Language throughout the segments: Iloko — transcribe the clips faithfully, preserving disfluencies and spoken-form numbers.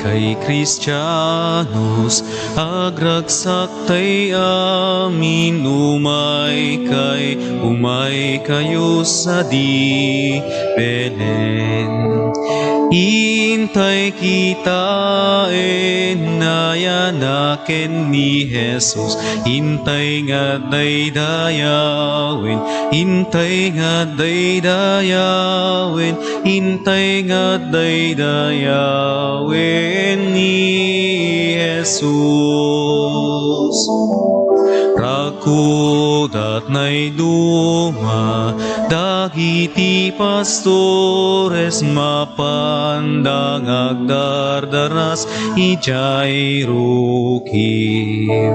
Kay Kristianos, agragsaktay amin, umaykay, umaykayo sadi Belen. Intay kitaen, nayanaken ni Jesus, intay nga daydayawen, intay nga daydayawen, intay nga daydayawen ni Jesus. Rakudat naiduma dagiti pastores, mapanda nga agdardaras idiay rukim.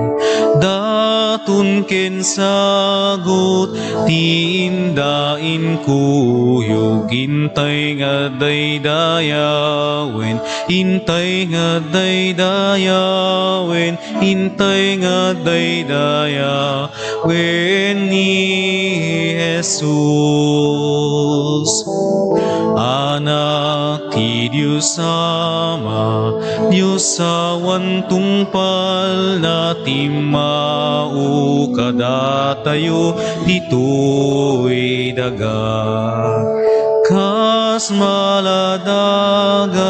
Daton ken sagut ti inda inkuyog, intay nga daydayawen, intay nga daydayawen, intay nga daydayawen ni Jesus. Anak ti Dios Ama, Dios awan tungpal, natimmao kadatayo ditoy daga. Kas maladaga,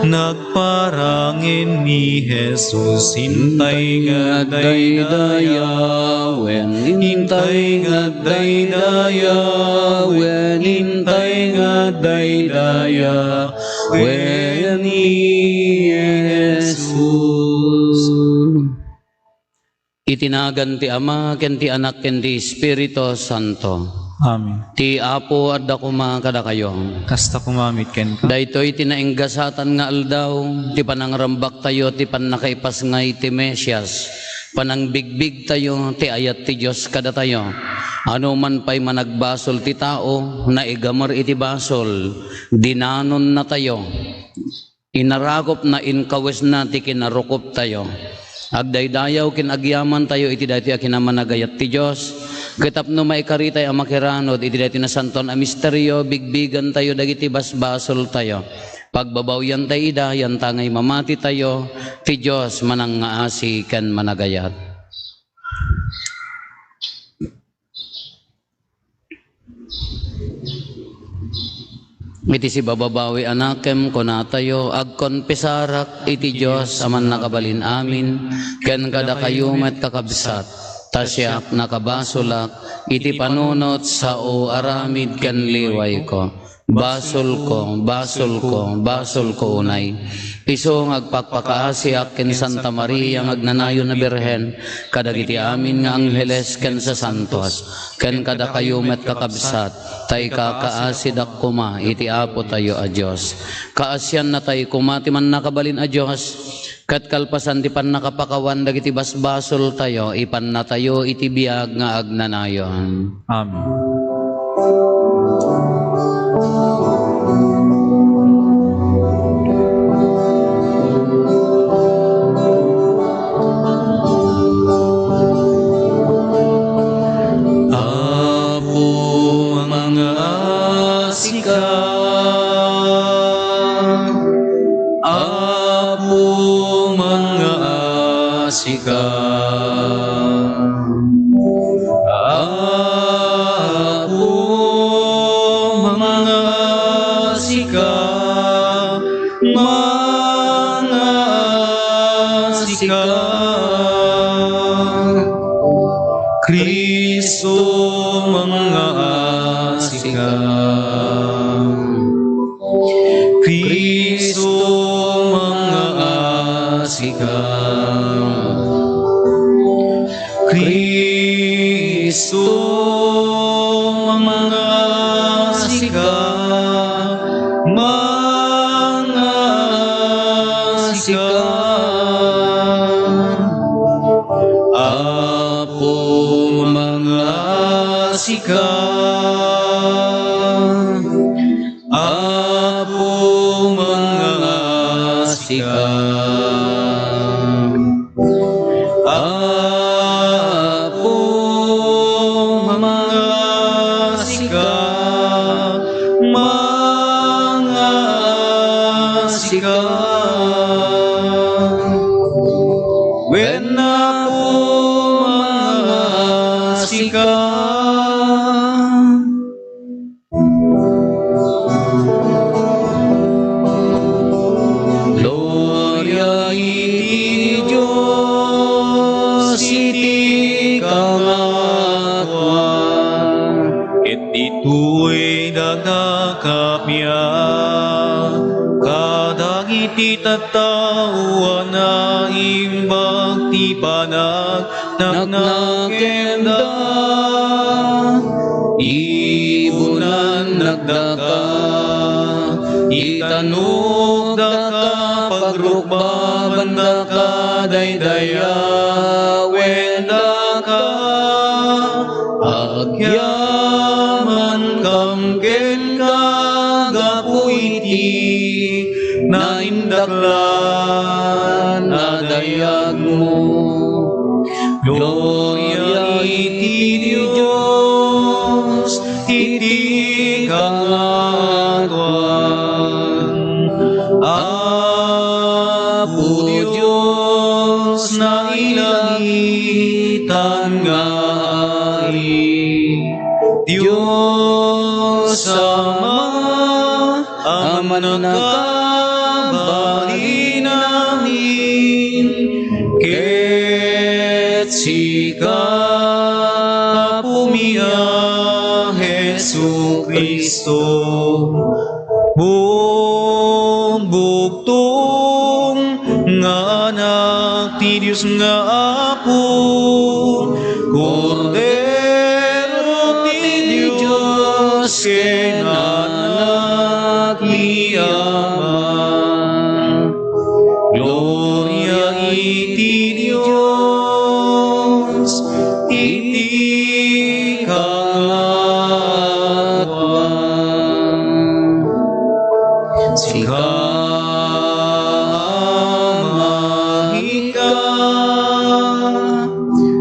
nagparangin ni Jesus, intay nga daydayawen, intay nga daydayawen, intay nga daydayawen ni Jesus. Iti nagan ti Ama, ken ti Anak, ken ti Espiritu Santo. Amen. Ti Apo adda koma kadakayo. Kasta koma met kenka. Daytoy ti nainggasatan nga aldaw, ti panangrambaktayo ti pannakaipasngay ti Mesias, panangbigbigtayo ti ayat ti Dios kadatayo. Anoman pay managbasol ti tao, naigamer iti basol, dinanonnatayo. Inarakupna, inkawesna ti kinarukoptayo. Agdaydayaw ken agyamantayo iti daytoy a kinamanagayat ti Dios. Ket tapno maikaritay a makiranud iti daytoy nasantoan a misterio, bigbigantayo dagiti basbasoltayo. Pagbabawiantay ida, yanta ngay mamatitayo, ti Dios manangngaasi ken managayat. Iti sibababawi a nakem, kunatayo, agkonpesarak iti Dios a mannakabalin amin, ken kadakayo met, kakabsat, ta siak nakabasolak iti panunot, sao, aramid ken liwayko. Basolko, basolko, basolko unay. Isu nga agpakpakaasiak ken Santa Maria nga agnanayon a Birhen, kadagiti amin nga angheles ken sasantos, ken kadakayo met, kakabsat, ta ikakaasidak koma iti Apotayo a Dios. Kaasiannatay koma ti mannakabalin a Dios, ket kalpasan ti pannakapakawan dagiti basbasoltayo, ipannatayo iti biag nga agnanayon. Amen. Apo, mangngaasika. Apo, mangngaasika. Apo, mangngaasika, mangngaasika. Kristo, mangngaasika. Kristo, mangngaasika. Kristo, mangngaasika, mangngaasika. Apo, mangngaasika. Apo, mangngaasika. Apo, mangngaasika, mangngaasika. Wen, Apo, nga sika. Gloria iti Dios iti kangatoan. Ket ditoy dakdakapia kadagiti tattao a naimbag ti panag- naknakemda. Ibunan daka, itanok daka, pagrukbaban daka, daydayawen daka. Agyamankam kenka gapu iti naindaklan a dayagmo. Gloria iti Dios iti kangatoan. Apo Dios, nailangitan nga Ari, Dios Ama, a mannakabalin amin, ket sika, Apomi a Jesu-Cristo, bugbugtong nga Anak ti Dios nga Apo, Kordero ti Dios ken Anak ti Ama. Gloria iti Dios iti kangatoan. Sika, Ama, ika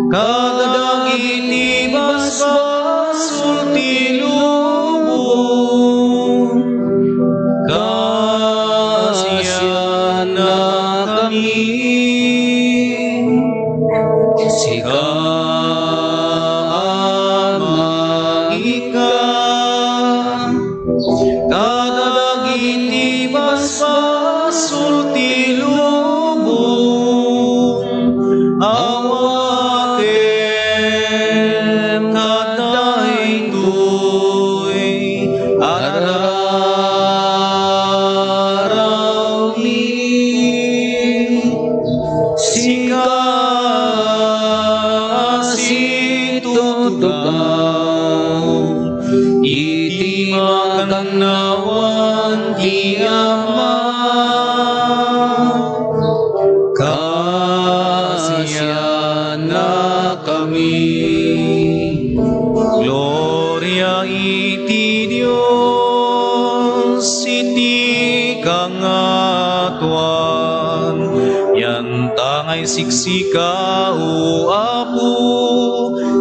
kadagiti basbasol ti lubong, kaasiannakami. Sika, Ama, ika kadagiti basbasol ti lubong, awatem kadaytoy a rararawmi. Sika a situtugaw iti makannawan ti Ama, kaasiannakami. Gloria iti Dios iti kangatoan. Yanta nga isiksika, O Apo,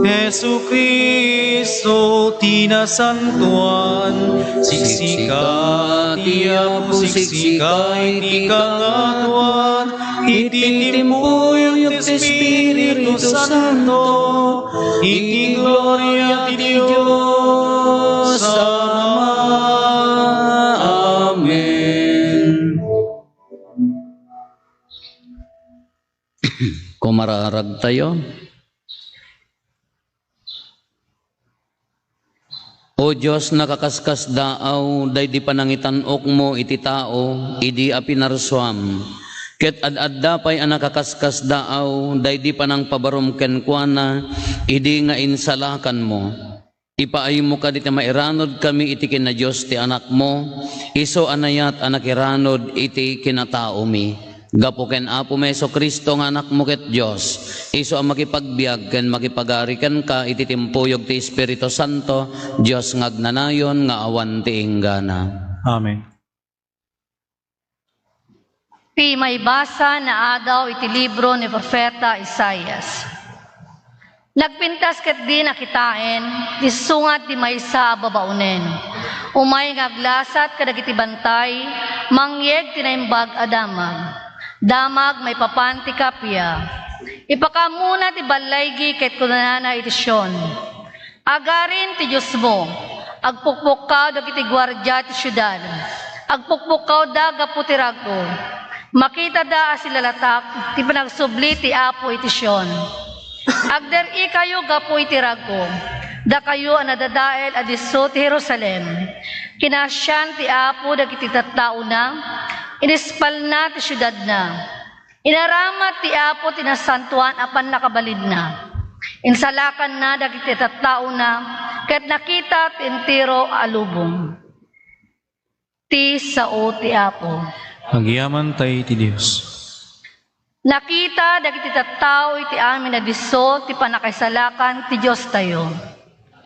Jesu-Cristo ti nasantoan. Siksika ti Apo, siksika iti kangatoan, iti timpuyog ti Espiritu Santo, iti gloria ti Dios Ama. Amen. Kumararagtayo. O Dios, nakakaskasdaaw daydi panangitan-okmo iti tao idi a pinarsuam, ket ad-adda pay a nakakaskasdaaw daydi panangpabarom kenkuana idi nga insalakanmo. Ipaaymo kadi ti mairanudkami iti kinadios ti Anakmo, isu a nayat a nakiranod iti kinataomi. Gapu ken Apomi Jesu-Cristo nga Anakmo ket Dios, isu a makipagbiag ken makipagari kenka iti timpuyog ti Espiritu Santo, Dios nga agnanayon nga awan ti inggana. Amen. Ti maibasa nga adaw iti libro ni Profeta Isaias. Nagpintas ketdin a kitaen ti sungat ti maysa a babaonen. Umay nga aglasat kadagiti bantay, mangyeg ti Naimbag a Damag. Damag maipapan ti kappia. Ipakaammona ti ballaygi ket kunana iti Sion, "Agarin ti Diosmo, agpukpukkaw dagiti guardia ti siudad, agpukpukkawda gapu ti rag-o. Makitada a silalatak ti panagsubli ti Apo iti Sion." Agder-ikayo gapu iti rag-o, dakayo a nadadael a disso ti Jerusalem. Kinasian ti Apo dagiti tattaona, inispalna ti siudadna. Inaramat ti Apo ti nasantoan a pannakabalinna. Insalakanna dagiti tattaona, ket nakita ti entero a lubong. Ti sao ti Apo. Agyamankay ti Dios. Nakita dagiti tattao iti amin a disso ti pannakaisalakan ti Diostayo.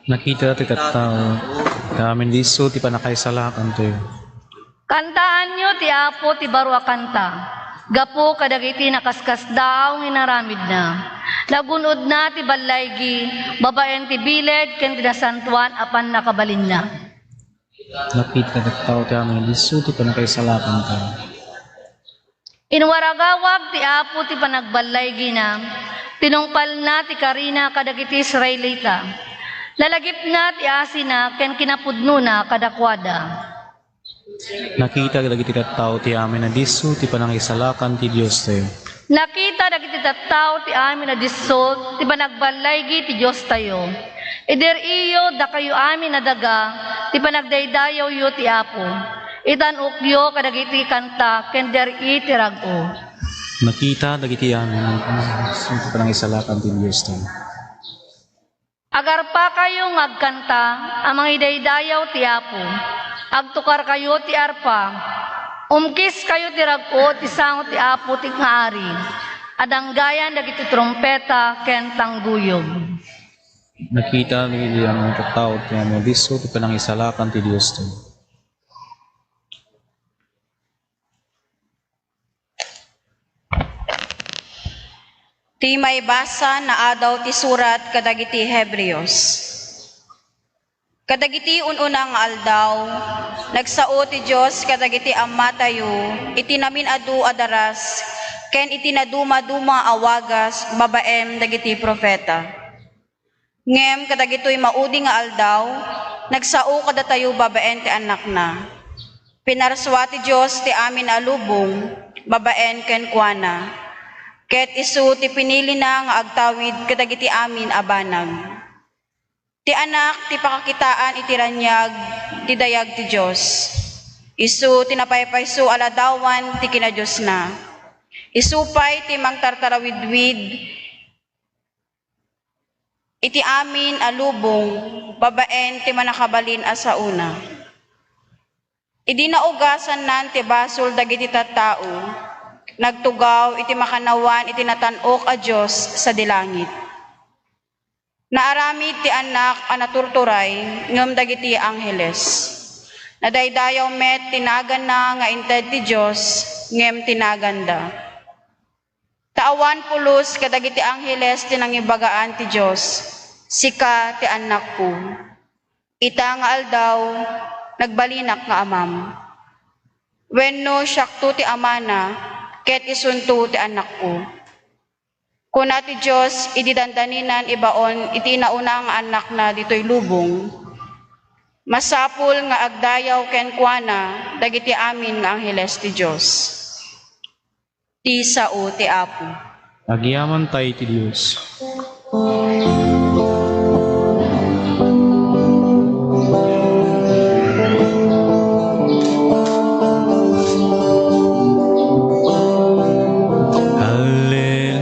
Nakita ti tattao iti amin a disso ti pannakaisalakantayo. Kantaanyo ti Apo ti baro a kanta, gapu kadagiti nakaskasdaaw nga inaramidna. Nagun-odna ti ballaygi babaen ti bileg ken ti nasantoan a pannakabalinna. Nakita ti tattao ti amin a disso ti pannakaisalakanta. Inwaragawag ti Apo ti panagballaygina, tinungpalna ti karina kadagiti Israelita. Nalagipna ti asina ken kinapudnona kadakuada. Nakita dagiti tattao ti amin a disso ti panangisalakan ti Diostayo. Nakita dagiti tattao ti amin a disso ti panagballaygi ti Diostayo. Ider-iyo dakayo amin a daga ti panagdaydayawyo ti Apo. Itan-okyo kadagiti kanta ken der-i ti rag-o. Nakita dagiti amin a disso ti panangisalakan ti Diostayo. Agarpakayo nga agkanta a mangidaydayaw ti Apo. Agtukarkayo ti arpa. Umkiskayo ti rag-o ti sango ti Apo ti nga Ari. Adanggayan dagiti trumpeta ken tangguyog. Nakita dagiti amin a tattao ti amin a disso ti panangisalakan ti Diostayo. Ti maibasa nga adaw ti surat kadagiti Hebreos. Kadagiti un-una nga aldaw, nagsao ti Dios kadagiti ammatayo iti namin-adu a daras ken iti nadumaduma a wagas babaen dagiti profeta. Ngem kadagitoy maudi nga aldaw, nagsao kadatayo babaen ti Annakna. Pinarsua ti Dios ti amin a lubong babaen kenkuana, ket isu ti pinilina nga agtawid kadagiti amin a banag. Ti Anak ti pakakitaan iti raniag ti dayag ti Dios. Isu ti napaypayso a ladawan ti kinadiosna. Isu pay ti mangtartarawidwid iti amin a lubong babaen ti mannakabalin a saona. Idi naugasanna ti basol dagiti tattao, nagtugaw iti makannawan iti natan-ok a Dios sadi langit. Naaramid ti Annak a naturturay ngem dagiti angheles. Nadaydayaw met ti naganna nga inted ti Dios ngem ti naganda. Ta awan pulos kadagiti angheles ti nangibagaan ti Dios, "Sika ti Annakko. Ita nga aldaw, nagbalinak nga Amam." Wenno, "Siakto ti Amana, ket isunto ti Annakko." Kuna ti Dios idi dandaninan ibaon iti inauna nga Annakna ditoy lubong, masapul nga agdayaw kenkuana dagiti amin nga angheles ti Dios. Ti sao ti Apo. Agyamankay ti Dios.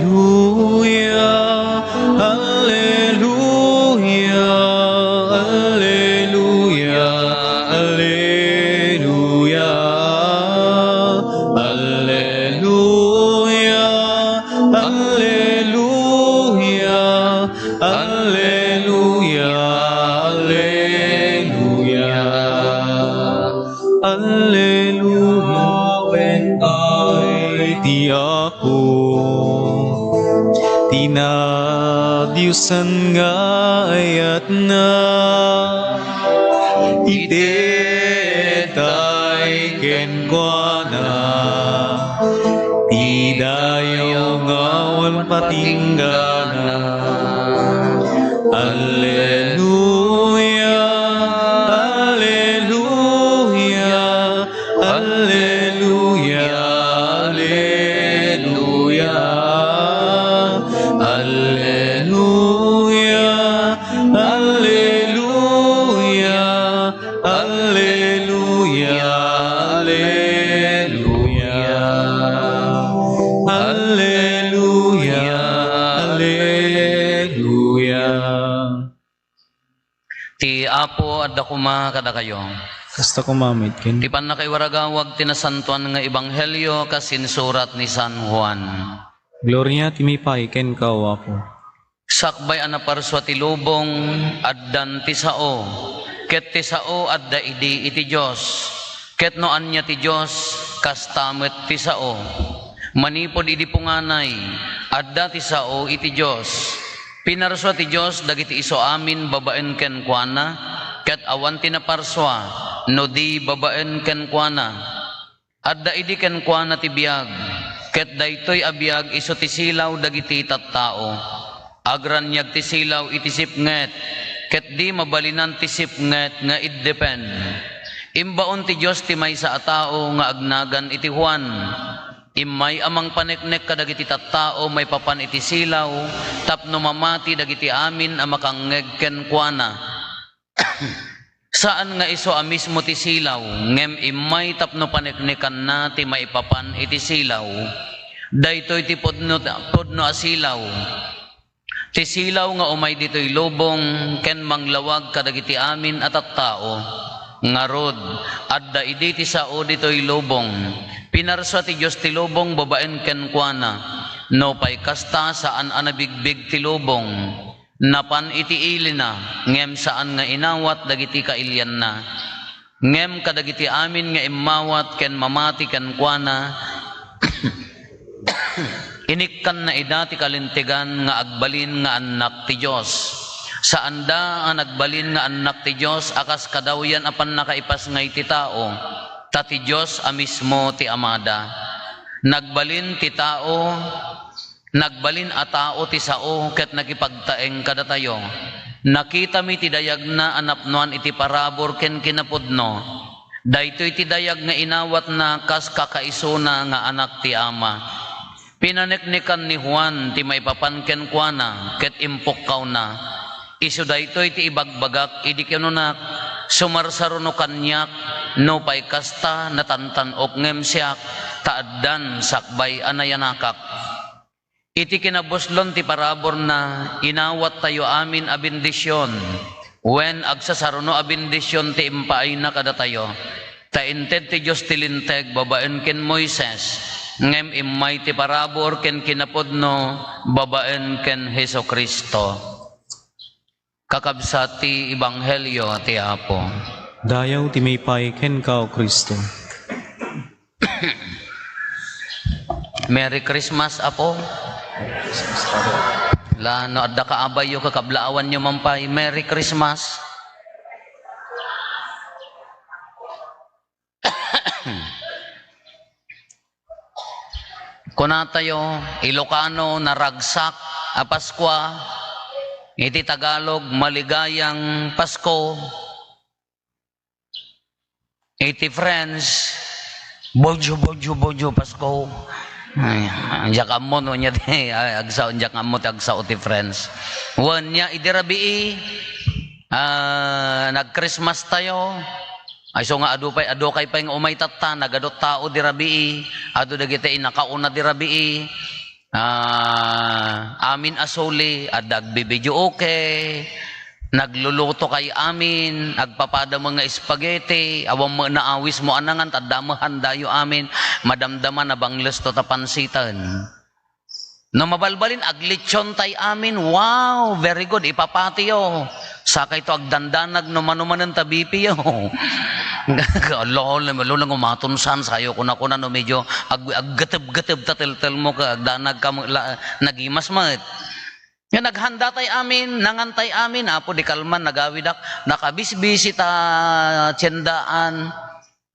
Alleluia, alleluia, alleluia, alleluia. Alleluia, alleluia, alleluia, alleluia. Alleluia, awen ti Apo, ti nadiosan nga ayatna. Itedtay kenkuana ti patinggana. Alleluia, alleluia, alleluia, alleluia, alleluia, alleluia. Alleluia, alleluia. Alleluia, alleluia. Ti Apo adda koma kadakayo. Kasta koma met ken. Ti pannakaiwaragawag ti nasantoan nga ebanghelio kas insurat ni San Juan. Gloria ti maipaay kenka, O Apo. Sakbay a naparsua ti lubong, addan ti sao, ket ti sao adda idi iti Dios. Ket no ania ti Dios, kasta met ti sao. Manipud idi punganay, adda ti sao iti Dios. Pinarsua ti Dios dagiti isu amin babaen kenkuana, ket awan ti naparsua no di babaen kenkuana. Adda idi kenkuana ti biag, ket daytoy a biag isu ti silaw dagiti tattao. Agraniag ti silaw iti sipnget, ket di mabalinan ti sipnget nga iddepen. Imbaon ti Dios ti maysa a tao nga agnagan iti Juan. Immay a mangpaneknek kadagiti tattao maipapan iti silaw tapno mamati dagiti amin a makangngeg kenkuana. Saan nga isu a mismo ti silaw, ngem immay tapno paneknekanna ti maipapan iti silaw. Daytoy ti pudno, pudno a silaw. Ti silaw nga umay ditoy lubong ken manglawag kadagiti amin a tattao. Ngarud, adda idi ti sao ditoy lubong. Pinarsua ti Dios ti lubong babaen kenkuana. Nupay kasta, saan a nabigbig ti lubong. Napan iti ilina, ngem saan nga inawat dagiti kailianna. Ngem kadagiti amin nga immawat ken mamati kenkuana, inikkanna ida ti kalintegan nga agbalin nga annak ti Dios. Saanda a nagbalin nga annak ti Dios a kas kadawyan a pannakaipasngay ti tao, ta ti Dios a mismo ti Amada. Nagbalin ti tao Nagbalin a tao ti sao ket nakipagtaeng kadatayo. Nakitami ti dayagna a napnoan iti parabur ken kinapudno. Daytoy ti dayag nga inawatna kas kakaisuna nga Anak ti Ama. Pinaneknekan ni Juan ti maipapan kenkuana ket impukkawna. Isu daytoy ti ibagbagak idi kinunak, "Sumarsaruno kaniak, nupay kasta, natantan-ok ngem siak, ta addan sakbay a nayanakak." Iti kinabuslon ti paraburna, inawattayo amin a bendision, wen agsasaruno a bendision ti impaayna kadatayo. Ta inted ti Dios ti Linteg babaen ken Moises, ngem immay ti parabur ken kinapudno babaen ken Jesu-Cristo. Kakabsat ti ebanghelio ti Apo. Dayaw ti maipaay kenka, O Cristo. Merry Christmas, Apo. La, no adda kaabayyo, kakablaawanyo man pay, Merry Christmas. Kunatayo, Ilocano, naragsak a Paskua. Iti Tagalog, maligayang Pasko. Iti French, Bonjour, bonjour, bonjour, Pasko. Ay, diak ammo no ania ti, ay, agsao, diak ammo ti agsao ti French. Wen, nia, idi rabii, ah, nag-Christmas tayo. Ay, so nga adu pay, adu kay pay nga umay tatta, nagadu tao di rabii, adu dagiti inakauna di rabii. Ah, amin a suli, adda agbi-videoke, nagluluto kay amin, agpapada met nga spaghetti, awan met naawis mo anangan, ta adda met handayo amin, madamdama, nabangles to ta pansiten. No mabalbalin, aglechon tay amin, wow, very good, ipapatiyo. Sakayto agdandanag no mano manen ta B P yo. Lolo, lolo, nga matunsan, sayo kuna-kuna no medyo ag-, aggeteb-geteb ta teltel mo ka, agdanag ka mo, la, nagimas met. Nga naghanda tay amin, nangan tay amin, Apo, di kalman, nagawidak, nakabisbisi ta tiendaan.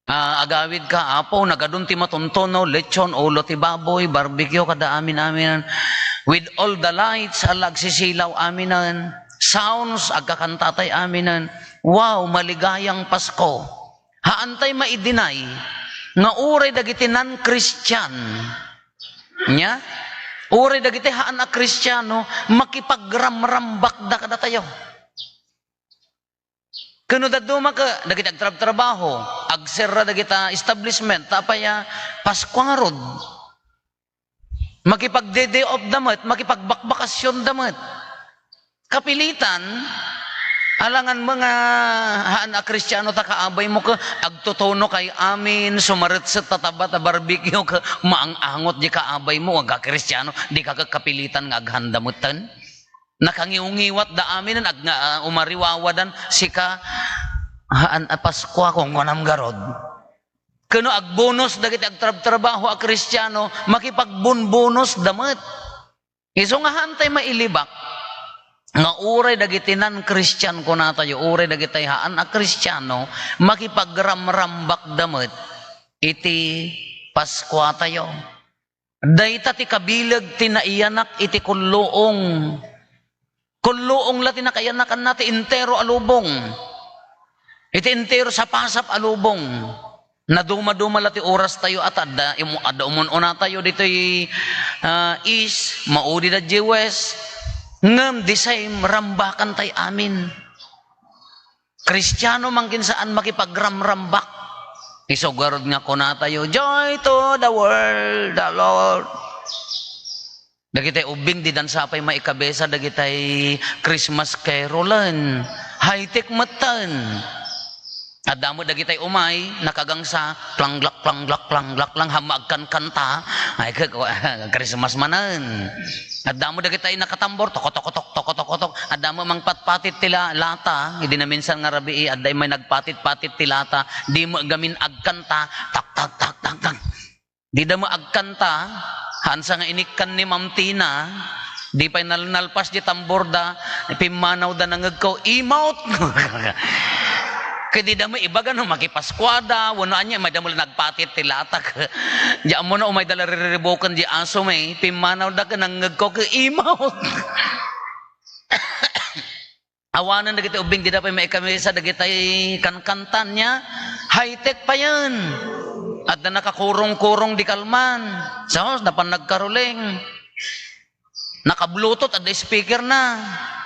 Ah, agawidka, Apo, nagadun ti matuntuno, lechon, ulo ti baboy, barbecue, kada amin-aminen. With all the lights, ala agsisilaw aminen. Sounds, agkakantatay aminen. Wow, maligayang Pasko. Haantay maidinay nga uray dagiti non-Christian, nya, uray dagiti haan a Kristiano, makipagramrambakda kadatayo. Ken no dadduma ket dagiti agtrabtrabaho, agserra dagita establishment, ta apay a Paskua ngarud. Makipagde-day off da met, makipagbakbakasion da met. Kapilitan, alangan mo nga haan a Kristiano ta kaabaymo ket agtutuno kay amin, sumaretset ta taba ta barbecue ket maang-angot di kaabaymo, agka Kristiano, di ka ket kapilitan nga aghanda metten. Nakangiwngiwat da aminen, ag-, nga, ah, umariwawadan, sika, haan a Paskua, kunkunam garud. Ken no agbonus dagiti agtrabtrabaho a Kristiano, makipagbunbonus da met. Isu nga haantay mailibak nga uray dagiti non-Christian kunatayo, uray dagiti haan a Kristiano, makipagramrambak da met iti Paskuatayo. Dayta ti kabileg ti naiyanak iti kulluong. Kulluong la ti nakaiyanakanna ti entero a lubong. Iti entero sapasap a lubong. Nadumaduma la ti orastayo a ta adda, imu-, adda umun-unatayo ditoy, ah, east, maudi da diay west. Ngem the same, rambakantay amin. Kristiano mangkin saan makipagramrambak. Isu garud nga kunatayo, "Joy to the world, the Lord." Dagitay ubbing, dida sa pay maikabesa dagitay Christmas carolen. High-tech metten. Adda met dagitay umay, nakagangsa, klangglak, klangglak, klangglak lang, hamma agkankanta. Ay, ke-, Christmas manen. Adda met dagitay nakatambor, tokotokotok, tokotokotok. Adda met mangpatpatit ti la-, lata. Idi naminsan nga rabii, adda may nagpatit-patit ti lata. Di met gamin agkanta, tak, tak, tak, tak, tak. Dida met agkanta, haan sa nga inikkan ni Ma'am Tina, di pay nal-, nalpas di tamborda, pimmanawda nangngegko, "Imawt!" Ket dida met ibaga no makipaskuada, wenno ania, mayda met la nagpatit ti lata. Di ammo no umayda la ririribuken di aso met, pimmanawda ket nangngegko ket, "Imawt!" Awanen dagiti ubbing dida pay maikabesa dagitay kankantan nia. High-tech payen. Adda nakakurong-kurong di kalman. Sus, napan nagkaruling. Naka-Bluetooth, adda speaker na.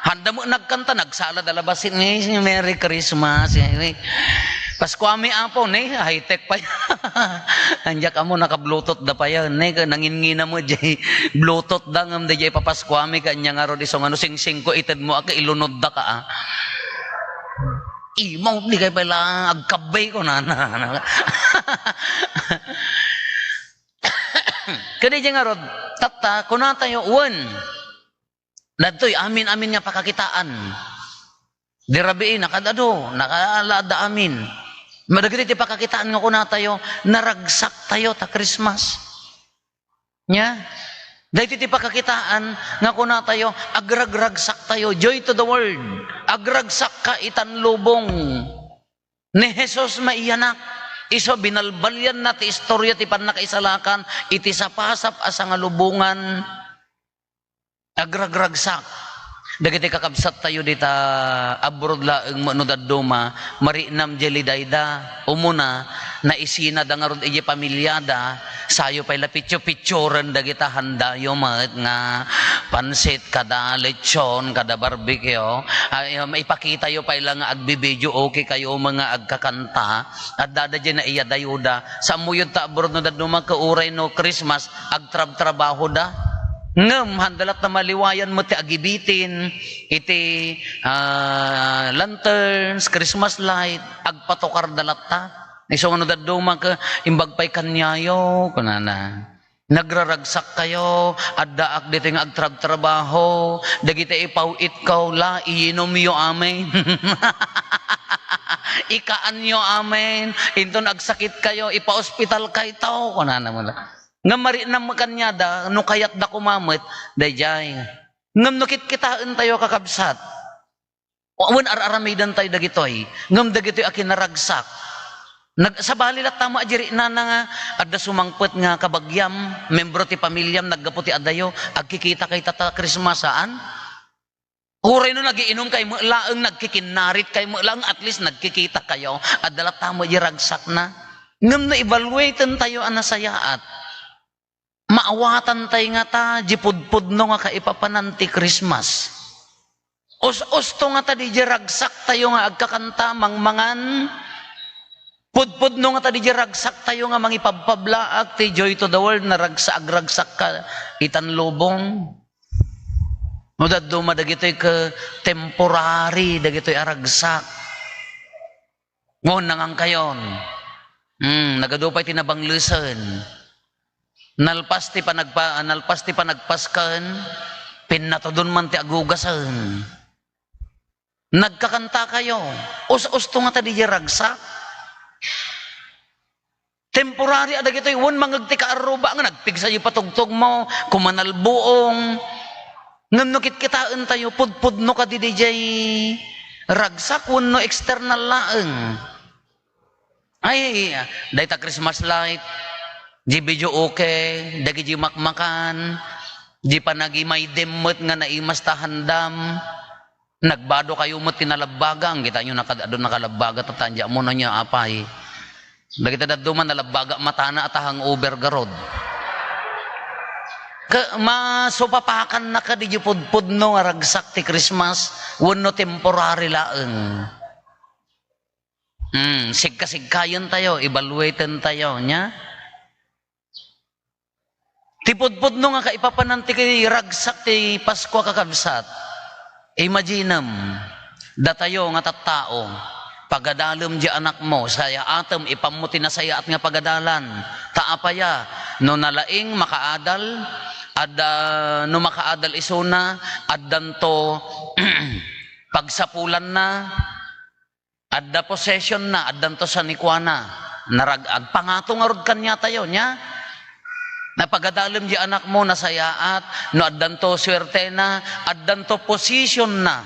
Handa met nagkanta, nagsala da la bassit, "Merry Christmas." Paskuami, Apo, ne, high-tech pay. Ania kamo, naka-Bluetooth da payen, ne, nanginnginam met diay Bluetooth da, ngem daydiay ipapaskuami, ket ania ngarud isu nga no singsingko itedmo a, ket ilunod da ka, a. "Imaw, di kay pala agkabbay," kunana. Ket daydiay ngarud, tatta, kunatayo, wen. Dagitoy amin-amin nga pakakitaan. Di rabii, nakaad-adu, nakaala adda amin. Madagiti ti pakakitaan nga kunatayo, naragsaktayo ta Christmas. Nia? Dagiti ti pakakitaan nga kunatayo, agragragsaktayo, joy to the world. Agragsakka itan lubong. Ni Jesus maiyanak, isu binalbalianna ti istorya ti pannakaisalakan iti sapasap a sangalubongan. Agragragsak. Dagiti kakabsattayo dita abroad laeng no dadduma, mariknam diay lidayda. Umuna, naisinada ngarud idiay pamiliada, sayo pay la pitsu-pitsuren dagita handayo met nga pansit, kada lechon, kada barbecue. Ay, um, ipakitayo pay la nga agbibidio, okay kayo, mga agkakanta. Addada diay naiyadayoda. Sa ammuyod ta abroad no dadduma ket uray no Christmas, agtrabtrabahoda. Ngem, handa latta maliwayan met ti agibitin, iti, ah, lanterns, Christmas light, agpatokarda latta. Isu nga no dadduma ket, "Imbag pay kaniayo," kunana. "Nagraragsak kayo, addaak ditoy nga agtrabtrabaho, dagiti ipaw-itko la, iinumyo amin. Ikaanyo amin, inton agsakit kayo, ipaospital kayto," kunana met la. Ngem mariknam kaniada, no kayatda koma met, daydiay. Ngem no kitkitaentayo, kakabsat, wen ar-aramidentayo dagitoy, ngem dagitoy a kinaragsak, Nag-, sabali latta met a di rinana nga adda sumangpet nga kabagiam, membro ti pamiliam, naggapu ti adayo, agkikita kayta ta Christmas, saan? Uray no nagiinum kay met laeng, nagkikinnarit kay met laeng, at least nagkikita kayo. Adda latta met di ragsakna. Ngem no evaluaten tayo a nasayaat, maawatan tay ngata di pudpudno nga kaipapanan ti Christmas. Us-usto ngata di, di ragsak tayo nga agkakanta, mangmangan. Pudpudno ngata di, di ragsak tayo nga mangipabpablaak ti Joy to the World, naragsa-, agragsak ka itan lubong. No dadduma dagitoy ket temporary dagitoy a ragsak. Wen, nangangkayon. Hmm, nagadu pay ti nabanglesen. Nalpas ti panagpa-, nalpas ti panagpasken, pinnatudon man ti agugasen. Nagkakanta kayo. Us-usto ngata di ragsak. Temporary a dagitoy, wen mangeg ti kaarruba nga nagpigsa di patugtog mo, kumanalbuong. Ngem no kitkitaen tayo, pudpudno kadi dijay ragsak wenno external laeng. Ay, dayta Christmas light, di video okay, dagiti makmakan, di panagimaydem met nga naimas ta handam. Nagbado kayo met ti nalabbaga, ang kita nyo nakad-, adu nakalabbaga, tatanja mo na niya, apay. Dagiti dadduma, nalabbaga matana at hangover garod. Ka-, masupapakan na ka di pudpudno nga ragsak ti Christmas, wenno temporary laeng. Hmm, sigkasigkayen tayo, evaluaten tayo, nya? Ti pudpudno nga kaipapanan ti ragsak ti Paskua, kakabsat. Imaginem, datayo nga tattao, pagadalem di anakmo, sayaatem, ipammo ti nasayaat nga pagadalan. Ta apaya, no nalaing makaadal, adda, no makaadal isuna, addanto pagsapulanna, adda possession na, addanto sanikuana. Narag-, agpangato ngarud kaniatayo, nya? Napagadalem di anakmo, nasayaat, no addanto suertena, addanto position na.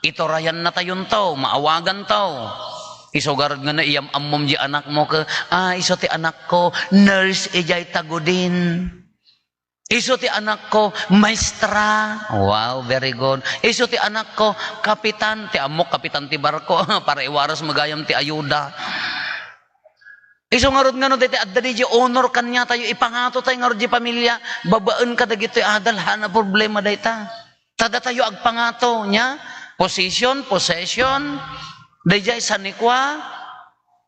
Iturayan na tayonto, maawaganto. Isu garud nga no iyam-ammom di anakmo ket, "Ah, isu ti anakko, nurse idiay Tagudin." Isu ti anakko, maestra. Wow, very good. Isu ti anakko, kapitan. Ti ammok, kapitan ti barko. Para iwaras magayam ti ayuda. Isu ngarud nga no, daytoy adda di honor kaniatayo, ipangato tayo ngarud di pamilya, babaen kadagitoy adal, haan a problema dayta. Ta datayo agpangato, nya? Position, possession, dayjay sanikua,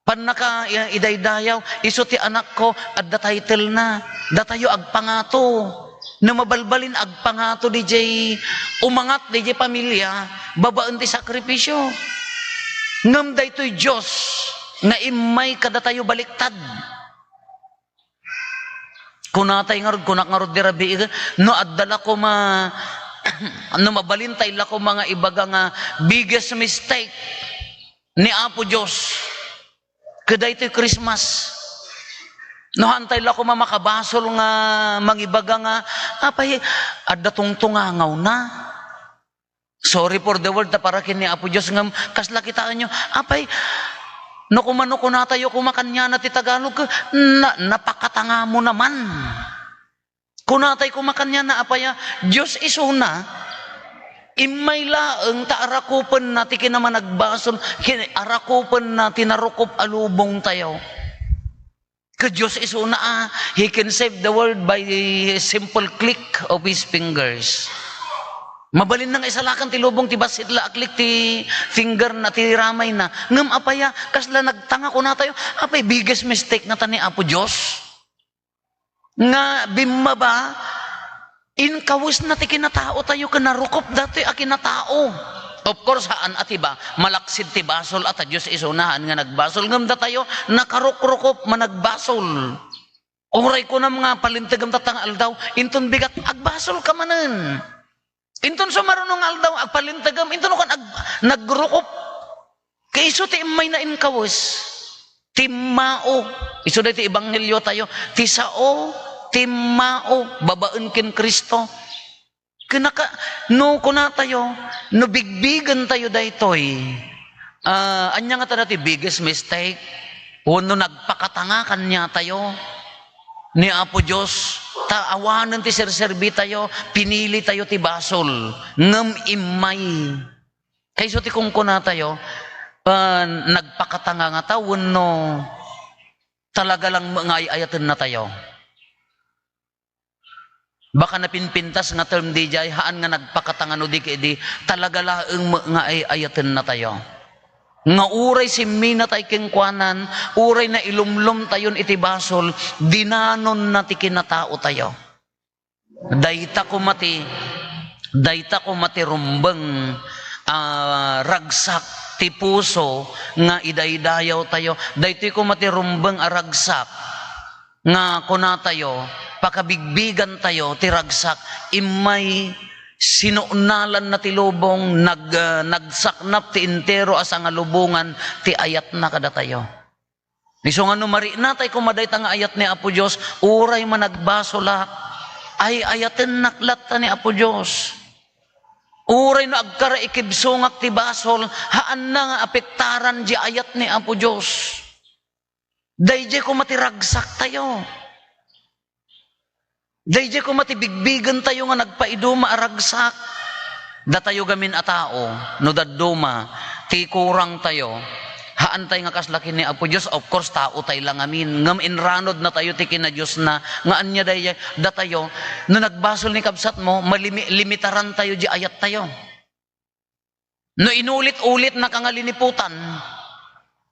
pannaka-, i-, idaydayaw, isu ti anakko, adda title na. Datayo agpangato. No mabalbalin agpangato, dijay umangat, dijay pamilya, babaen ti sakripisyo. Ngem daytoy Dios nga immay kadatayo baliktad. Kunatay ngarud, kunak ngarud di rabii, no adda la koma, no mabalin tay la koma nga ibaga nga biggest mistake ni Apo Dios kadaytoy Christmas. No haantay la koma makabasol nga mangibaga nga, apay, adda tungtungangawna. Sorry for the word, ta para ken ni Apo Dios ngem kasla kitaenyo, apay, no kumano kunatayo koma kaniana ti Tagalog, na, napakatanga mo naman. Kunatay koma kaniana, apay a, Dios isuna, immay laeng ta arakupenna ti kinamanagbasol, kin-, arakupenna ti narukop a lubong tayo. Ket Dios isuna a, He can save the world by a simple click of His fingers. Mabalin na nga isalakan ti lubong ti bassit la a click ti finger na, ti ramay na. Ngem apay a, kasla nagtanga kunatayo, apay biggest mistake ngata ni Apo Dios? Nga bimmaba, inkawesna ti kinatao tayo ken narukop datoy a kinatao. Of course, haan a ti ba, malaksid ti basol a ta Dios isuna haan nga nagbasol, ngem datayo, nakarukrukop, managbasol. Uray kunam nga, palintegem tatta nga aldaw, inton bigat, agbasol ka manen. Inton sumaruno nga aldaw, agpalintegem, inton kan ag-, nagrukop. Kay isu ti immay na inkawes. Timmao. Isu daytoy ebanghelio tayo. Ti sao, timmao. Babaen ken Cristo. Kinaka-, no kunatayo, no bigbigen tayo daytoy, ah, ania ngata dati biggest mistake? Wenno nagpakatanga kaniatayo ni Apo Dios, ta awanen ti serserbitayo, pinilitayo ti basol, ngem immay. Kayso ti kunkunatayo, ah, nagpakatanga ngata wenno talaga lang nga ay-ayatennatayo? Baka napinpintas nga term diay, haan nga nagpakatanga no di ket idi, talaga laeng met nga ay-ayatennatayo. Nga uray simminatay kenkuanan, uray nailumlomtayon iti basol, dinanonna ti kinataotayo. Dayta koma ti, dayta koma ti rumbeng a ragsak ti puso nga idaydayawtayo. Daytoy koma ti rumbeng a ragsak nga kunatayo, pakabigbiggantayo ti ragsak, immay sinunalanna ti lubong, nag-, ah, nagsaknap ti entero a sangalubongan ti ayatna kadatayo. Isu nga no marinatay koma dayta nga ayat ni Apo Dios, uray managbasolak, ay-ayatennak latta ni Apo Dios. Uray no agkaraikibsongak ti basol, haanna nga apektaran di ayat ni Apo Dios. Daydiay koma ti ragsaktayo. Daydiay koma ti bigbigentayo nga nagpaiduma a ragsak. Datayo gamin a tao, no dadduma ti kurangtayo, haantay nga kasla ken ni Apo Dios. Of course, taotay la ngamin. Ngem inranodnatayo ti kinadiosna nga ania daydiay. Datayo, no nagbasol ni kabsatmo, malimi-, limitarantayo di ayattayo. No inulit-ulitnaka nga liniputan,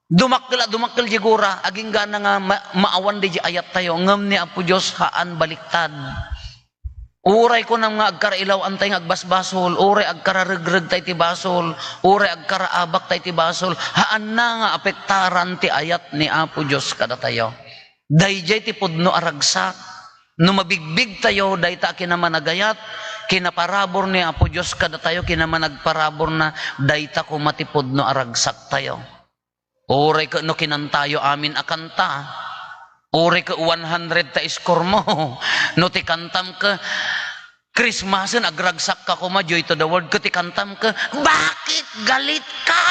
dumakkel a dumakkel di gura, agingga nga ma-, maawan di ayattayo, ngem ni Apo Dios, haan, baliktad. Uray kunam nga agkarailaw-antay nga agbasbasol, uray agkararegregtay ti basol, uray agkaraabakta iti basol, haanna nga apektaran ti ayat ni Apo Dios kadatayo. Daydiay ti pudno a ragsak. No mabigbigtayo dayta a kinamanagayat, kinaparabur ni Apo Dios kadatayo, kinamanagparaburna, dayta koma ti pudno a ragsaktayo. Uray ket no kinantayo amin a kanta, uray ket one hundred ta score mo, no ti kantam ket Christmasen, agragsakka koma, Joy to the World, ket ti kantam ket, "Bakit galit ka?"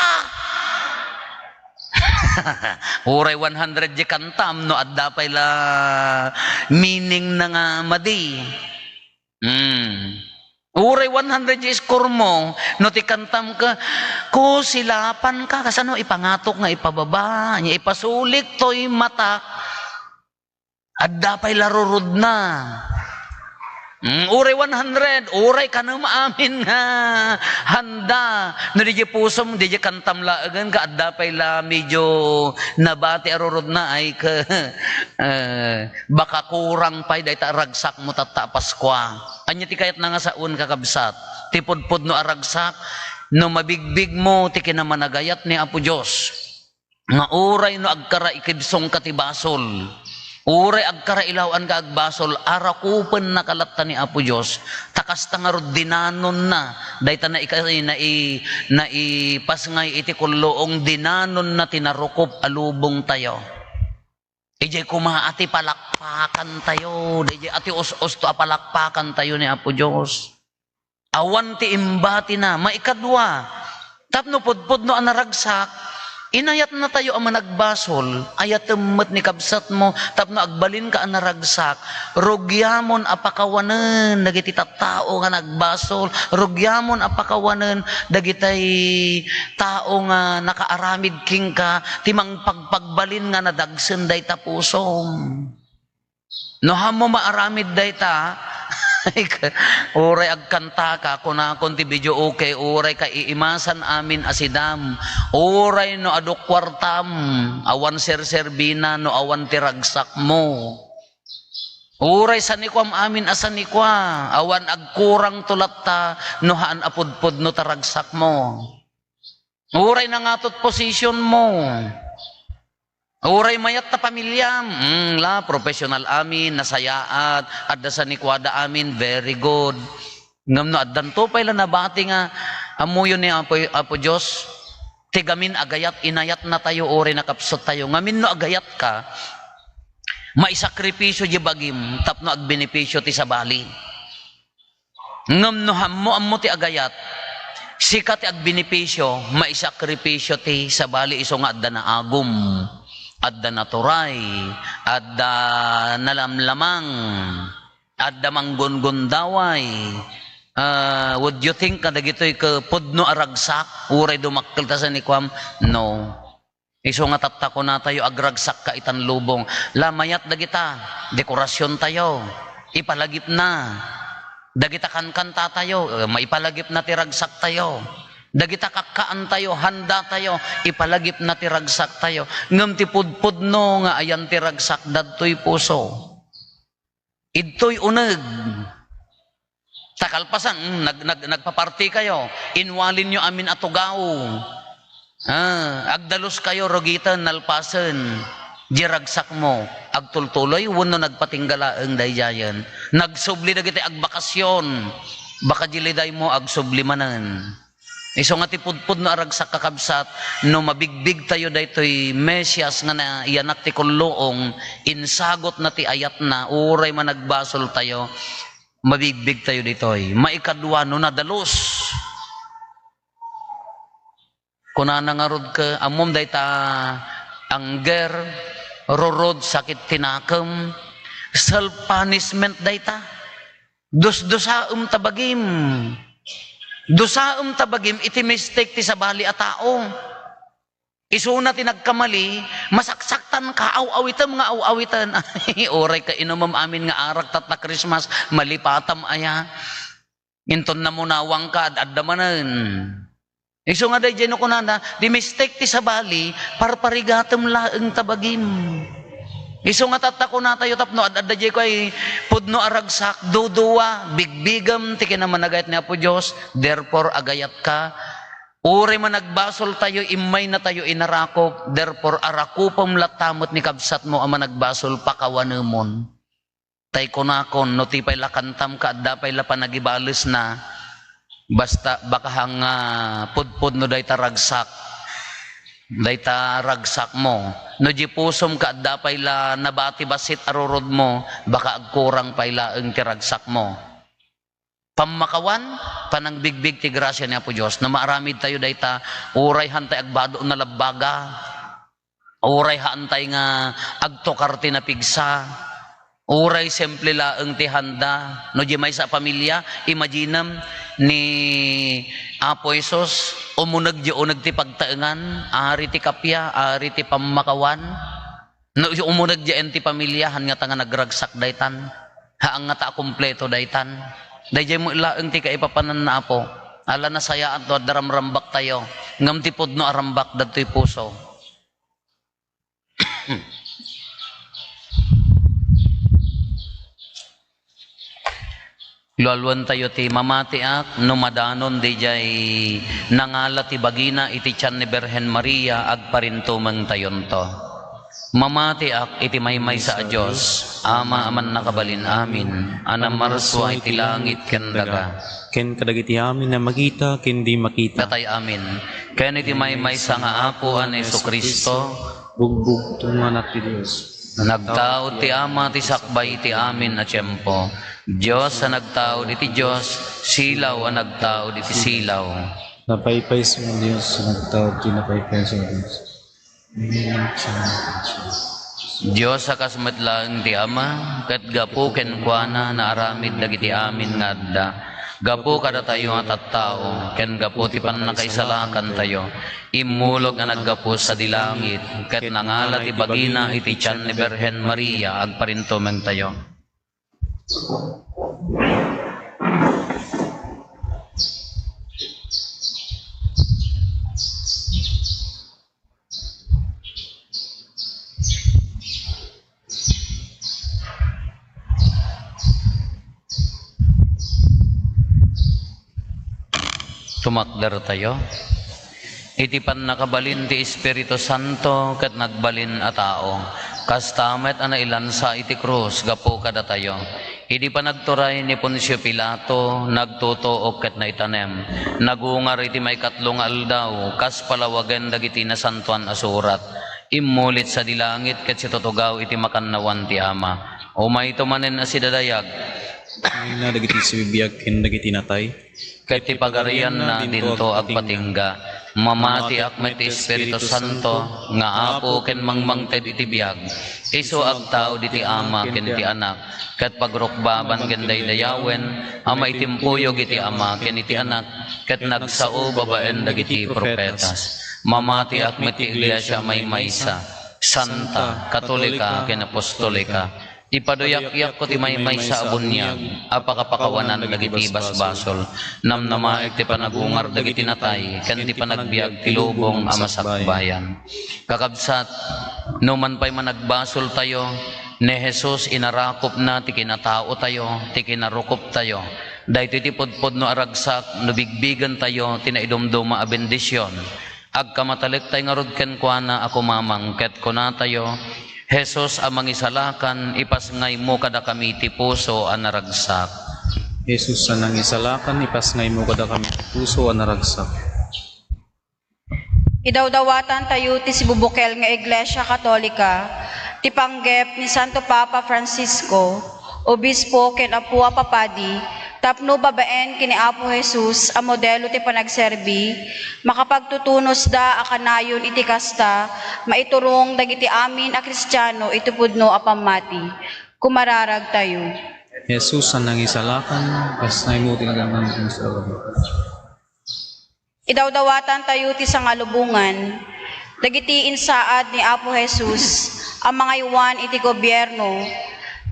Uray one hundred di kantam, no adda pay la meaning na nga madi. Hmm. Uray one hundred di score mo, no ti kantam ket, "Kusilapan ka, kasano ipangatok nga ipababa, nya ipasulik toy matak." Adda pay la rurudna. Mm, uray one hundred, uray kanem amin nga handa. No, di pusom, di kantam laengen ket adda pay la medyo nabati a rurudna ay ke-, eh, baka kurang pay dayta a ragsakmo tatta a Paskua. Ania ti kayatna nga sawen, kakabsat? Ti pudpudno a ragsak, no mabigbigmo ti kinamanagayat ni Apo Dios. Nga uray no agkaraikibsongka ti basol, uray agkarailaw-anka agbasol, arakupennaka latta ni Apo Dios, ta kasta ngarud dinanonna, dayta naika-, nai-, naipasngay iti kulluong, dinanonna ti narukop a lubongtayo. Idiay koma a ti palakpakantayo, daydiay a ti us-usto a palakpakantayo ni Apo Dios. Awan ti imbatina. Maikadua, tapno pudpudno a naragsak, inayatnatayo a managbasol. Ayatem met ni kabsatmo tapno agbalinka a naragsak. Rugiamon a pakawanen dagiti tattao nga nagbasol. Rugiamon a pakawanen dagitay tao nga nakaaramid kenka ti mangpagpagbalin nga nadagsen dayta pusom. No, hammo maaramid dayta, uray agkantaka, kunakon ti videoke, uray kaiimasan amin a sidam, uray no adu kuartam, awan serserbina no awan ti ragsakmo. Uray sanikuam amin a sanikua, awan agkurangto latta no haan a pudpudno ta ragsakmo. Uray nangatot positionmo. Uray mayat ta pamiliam. Mm, la, professional amin, nasayaat, adda sanikuada amin, very good. Ngem no addanto pay la nabati nga ammoyo ni Apo, Apo Dios, ti gamin agayat, inayatnatayo, uray nakapsuttayo. Ngamin no agayatka, maisakripisio di bagim tapno agbenepisio ti sabali. Ngem no ammo-ammo ti agayat, sika ti agbenepisio, maisakripisio ti sabali isu nga adda naagum. Adda naturay, adda nalamlamang, adda manggungundaway. Ah, would you think nga dagitoy ket pudno a ragsak, uray dumakkel ta sa ni kuam? No. Isu nga tatta kunatayo, "Agragsakka itan lubong." La, mayat dagita, dekorasiontayo, ipalagipna. Dagita kankantatayo, eh, maipalagipna ti ragsaktayo. Dagita kakkaantayo, handatayo, ipalagipna ti ragsaktayo. Ngem ti pudpudno nga ayan ti ragsak, dadtoy puso. Idtoy uneg. Ta kalpasan, nag-, nag-, nagpapartikayo, inwalinyo amin a tugaw. Ah, agdaluskayo, rugiten, nalpasen. Di ragsakmo, agtultuloy wenno nagpatingga laeng daydiayen? Nagsubli dagiti agbakasion. Baka di lidaymo agsubli manen. Isu nga ti pudpudno a ragsak, kakabsat, no mabigbigtayo daytoy Mesias nga naiyanak ti kulluong, insagutna ti ayatna, uray managbasoltayo, mabigbigtayo ditoy. Maikadua, no nadalus. Kunana ngarud ket, ammom dayta, anger, rurod, sakit ti nakem, self-punishment dayta. Dusdusaem ta bagim. Dusaem ta bagim iti mistake ti sabali a tao. Isuna ti nagkamali, masaksaktanka, aw-awitem nga aw-awiten. Uray ka inumem amin nga arak tatta Christmas, malipatam aya. Inton namunawangka, ad-adda manen. Isu nga daydiay no kunana, ti mistake ti sabali, parparigatem laeng ta bagim. Isu nga tatta kunatayo tapno ad-adda diay koy pudno a ragsak, dudua, bigbigem ti kinamanagayat ni Apo Dios, therefore agayatka. Uray managbasoltayo, immaynatayo inarakop, therefore arakupem latta met ni kabsatmo a managbasol, pakawanemon. Tay kunakon, no ti pay la kantam ket adda pay la panagibalesna, basta baka nga pudpudno dayta ragsak, dayta ragsakmo. No di pusom ket adda pay la nabati bassit a rurodmo, baka agkurang pay laeng ti ragsakmo. Pammakawan, panangbigbig ti grasia ni Apo Dios. No maaramidtayo dayta, uray haantay agbado nalabbaga, uray haantay nga agtukar ti napigsa, uray simple laeng ti handa. No di maysa a pamilia, imaginem ni Apo Jesus, umuneg di uneg ti pagtaengan, ari ti kappia, ari ti pammakawan. No, umuneg diay ti pamilia, haan ngata nga nagragsak daytan. Haan ngata a kumpleto daytan. Daydiay met laeng ti kaipapananna, Apo. Ala, nasayaat no adda ramrambaktayo. Ngem ti pudno a rambak, dadtoy puso. Lualuentayo ti mamatiak no madanon diay nangala ti bagina iti tian ni Birhen Maria, agparintumengtayonto. Mamatiak iti maymaysa a Dios, Ama a mannakabalin amin, a namarsua iti langit ken daga, ken kadagiti amin a makita ken di makita. Datay amin, ken iti maymaysa nga Apo a ni Jesu-Cristo, bugbugtongan ti Dios. Nagtaud ti Ama ti sakbay iti amin a tiempo. Dios a nagtaud iti Dios, silaw a nagtaud iti silaw. Napaypayso a Dios a nagtaud iti napaypayso a Dios. Dios a kas met laeng ti Ama, ket gapu kenkuana naaramid dagiti amin nga adda. Gapu kadatayo nga tattao, ken gapu ti pannakaisalakantayo, immulog a naggapu sadi langit, ket nangala ti bagina iti tian ni Birhen Maria, agparintumengtayo. Tumakdertayo. Iti pannakabalin ti Espiritu Santo ket nagbalin a tao, kasta met a nailansa iti krus gapu kadatayo. Idi panagturay ni Poncio Pilato, nagtutuok ket naitanem. Nagungar iti maikatlo nga aldaw, kas palawagen dagiti Nasantoan a Surat. Immulit sadi langit ket situtugaw iti makannawan ti Ama. Umayto manen a sidadayag. Umayna dagiti sibibiag ken dagiti natay. Ket ti pagarianna dinto agpatingga. Mamatiak met ti Espiritu Santo, nga Apo ken mangmangted iti biag. Isu agtaud iti Ama ken ti Anak, ket pagrukbaban ken daydayawen a maitimpuyog iti Ama ken iti Anak, ket nagsao babaen dagiti profetas. Mamatiak met ti Iglesia a maymaysa, santa, katolika, ken apostolika. Ipaduyakyakko ti maymaysa a buniag a pakapakawanan dagiti basbasol. Namnamaek ti panagungar dagiti natay ken ti panagbiag ti lubong a masakbayan. Kakabsat, numan pay managbasoltayo, ni Jesus inarakopna ti kinataotayo, ti kinarukoptayo. Daytoy ti pudpudno a ragsak no bigbigentayo ti naidumduma a bendision. Agkamatalektay ngarud kenkuana a kumamang ket kunatayo, "Jesus a Mangisalakan, ipasngaymo kadakami ti puso a naragsak." Jesus a Nangisalakan, ipasngaymo kadakami ti puso a naragsak. Idawdawatantayo ti sibubukel nga Iglesia Katolika, ti panggep ni Santo Papa Francisco, Obispo ken Apo a Papadi, tapno babaen ken ni Apo Jesus a modelo ti panagserbi, makapagtutunosda a kanayon iti kasta, maiturong dagiti amin a Kristiano iti pudno a pammati. Kumararagtayo. Jesus a Nangisalakan, ipasngaymo ti nagangan. Idawdawatantayo ti sangalubongan, dagiti insaad ni Apo Jesus a mangaywan iti gobierno,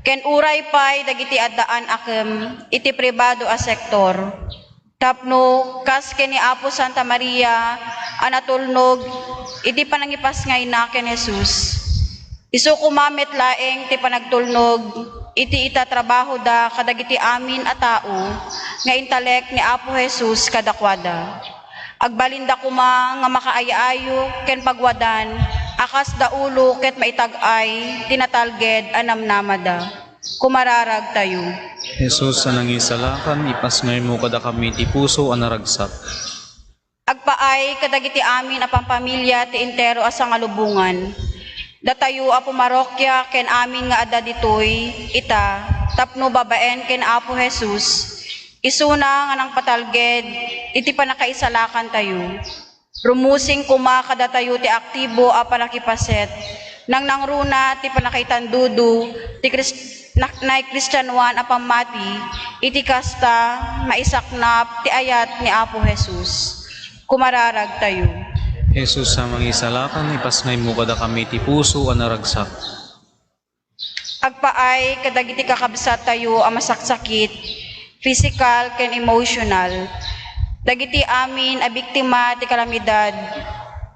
ken uray pay dagiti addaan a kem iti pribado a sektor. Tapno, kas ken ni Apo Santa Maria a natulnog iti panangipasngayna ken Jesus, isu koma met laeng ti panagtulnog iti itatrabahoda kadagiti amin a tao nga intalek ni Apo Jesus kadakuada. Agbalinda koma nga makaay-ayo ken pagwadan a kas daulo ket maitag-ay ti natalged a namnamada. Kumararagtayo. Jesus a Nangisalakan, ipasngaymo kadakami ti puso a naragsak. Agpaay kadagiti amin a pampamilya ti entero a sangalubongan. Datayo a pumarokia ken amin nga adda ditoy ita tapno babaen ken Apo Jesus, isuna nga nangpatalged iti pannakaisalakantayo. Rumusing koma kadatayo ti aktibo a pannakipaset, nangnangruna ti pannakaitandudo ti Kris-, na-, naikristianoan a pammati iti kasta maisaknap ti ayat ni Apo Jesus. Kumararagtayo. Jesus a Mangisalakan, ipasngaymo kadakami ti puso a naragsak. Agpaay kadagiti kakabsattayo a masaksakit, pisikal ken emosyonal. Dagiti amin a biktima ti kalamidad,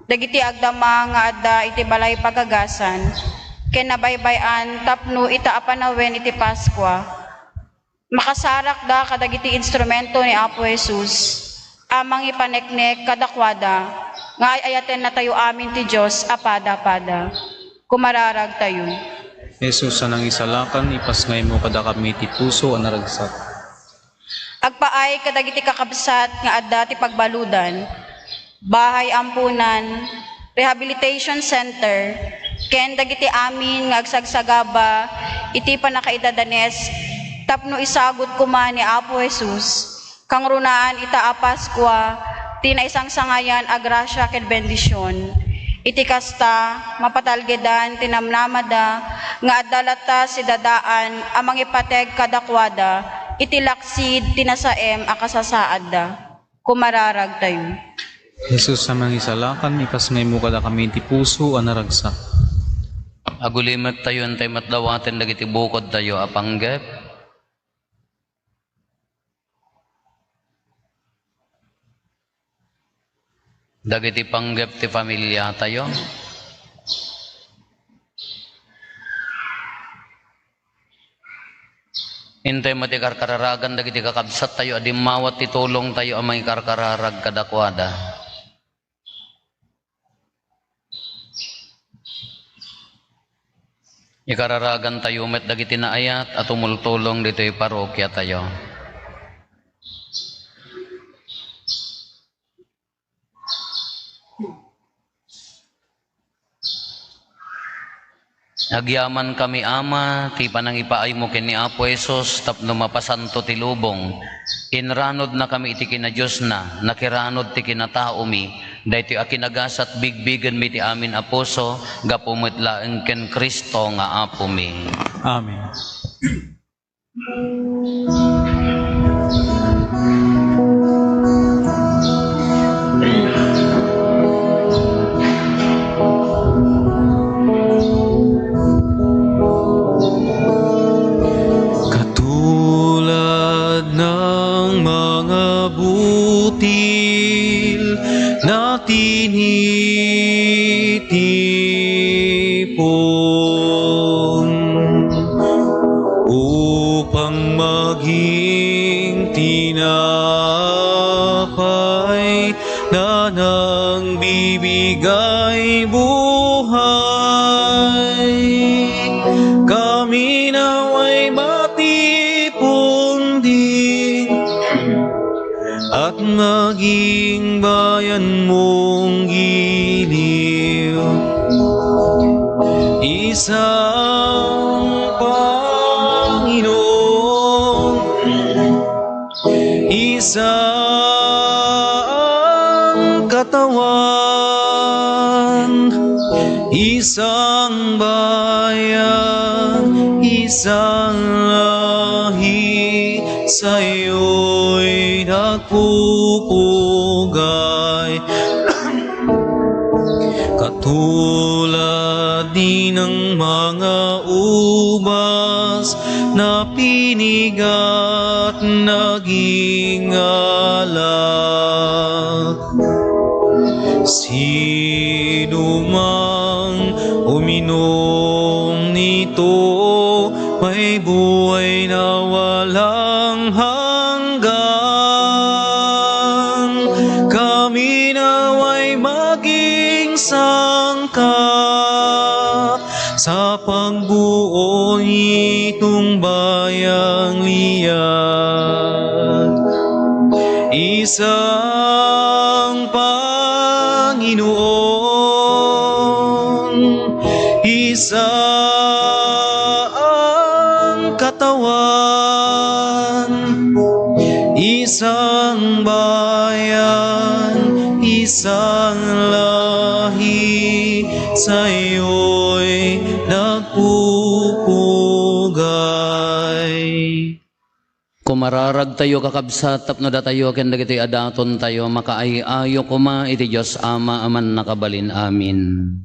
dagiti agdama nga adda iti balay pagagasan, ken nabaybay-an tapno ita a panawen iti Paskua. Makasarakda kadagiti instrumento ni Apo Jesus a mangipaneknek kadakuada nga ay-ayatennatayo amin ti Dios a pada-pada. Kumararagtayo. Jesus a Nangisalakan, ipasngaymo kadakami ti puso a naragsak. Agpaay kadagiti kakabsat nga adda ti pagbaludan, bahay ampunan, rehabilitation center, ken dagiti amin nga agsagsagaba iti pannakaidadanes tapno isagut koma ni Apo Jesus, kangrunaan ita a Paskua ti naisangsangayan a grasia ken bendision. Iti kasta, mapatalgedan ti namnamada nga adda latta sidadaan a mangipateg kadakuada iti laksid ti nasaem a kasasaadda. Kumararagtayo. Jesus a Mangisalakan, ipasngaymo kadakami ti puso a naragsak. Agulimettayo intay met dawaten dagiti bukodtayo a panggep. Dagiti panggep ti familiatayo. Intay met ikarkararagan dagiti kakabsattayo a dimmawat ti tulongtayo a mangikarkararag kadakuada. Ikararagantayo met dagiti naayat a tumultulong ditoy parokiatayo. Agyamankami, Ama, ti panangipaaymo ken ni Apo Jesus tapno mapasanto ti lubong. Inranodnakami iti kinadiosna, nakiranud ti kinataomi, Daytoy a kinagasat, bigbigenmi ti amin a puso, gapu met laeng ken Cristo nga Apomi. Amen. Katulad ng mga butil na tinitipon upang maging tinapay na nagbibigay buhay. Kami naway matipon din at maging bayan mong giliw. Isang Panginoon, isang katawan, isang bayan, isang lahi, sa'yo'y nagpupugay. Katulad din ng mga ubas na pinigat naging alak. Sino mang uminom nito, may buhay na walang hanggan. Kami naway maging sangkap sa pagbuo nitong bayang liag. Isang Panginoon, isang katawan, isang bayan, isang lahi, sa'yo'y nagpupugay. Kumararagtayo, kakabsat, tapno datayo ken dagitoy a datontayo, makaay-ayo koma iti Dios Ama a Mannakabalin. Amin.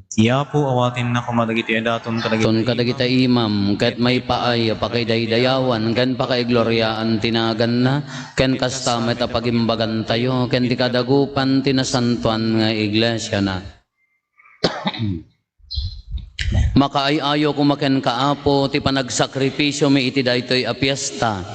Ti Apo, awatenna koma dagiti a daton kadagiti Ton kadagita imam, ket maipaay a pakaidaydayawan ken pakaigloriaan ti naganna, ken kasta met a pagimbagantayo ken ti kadagupan ti nasantoan nga iglesiana. Makaay-ayo koma kenka, Apo, ti panagsakripisiomi iti daytoy a fiesta.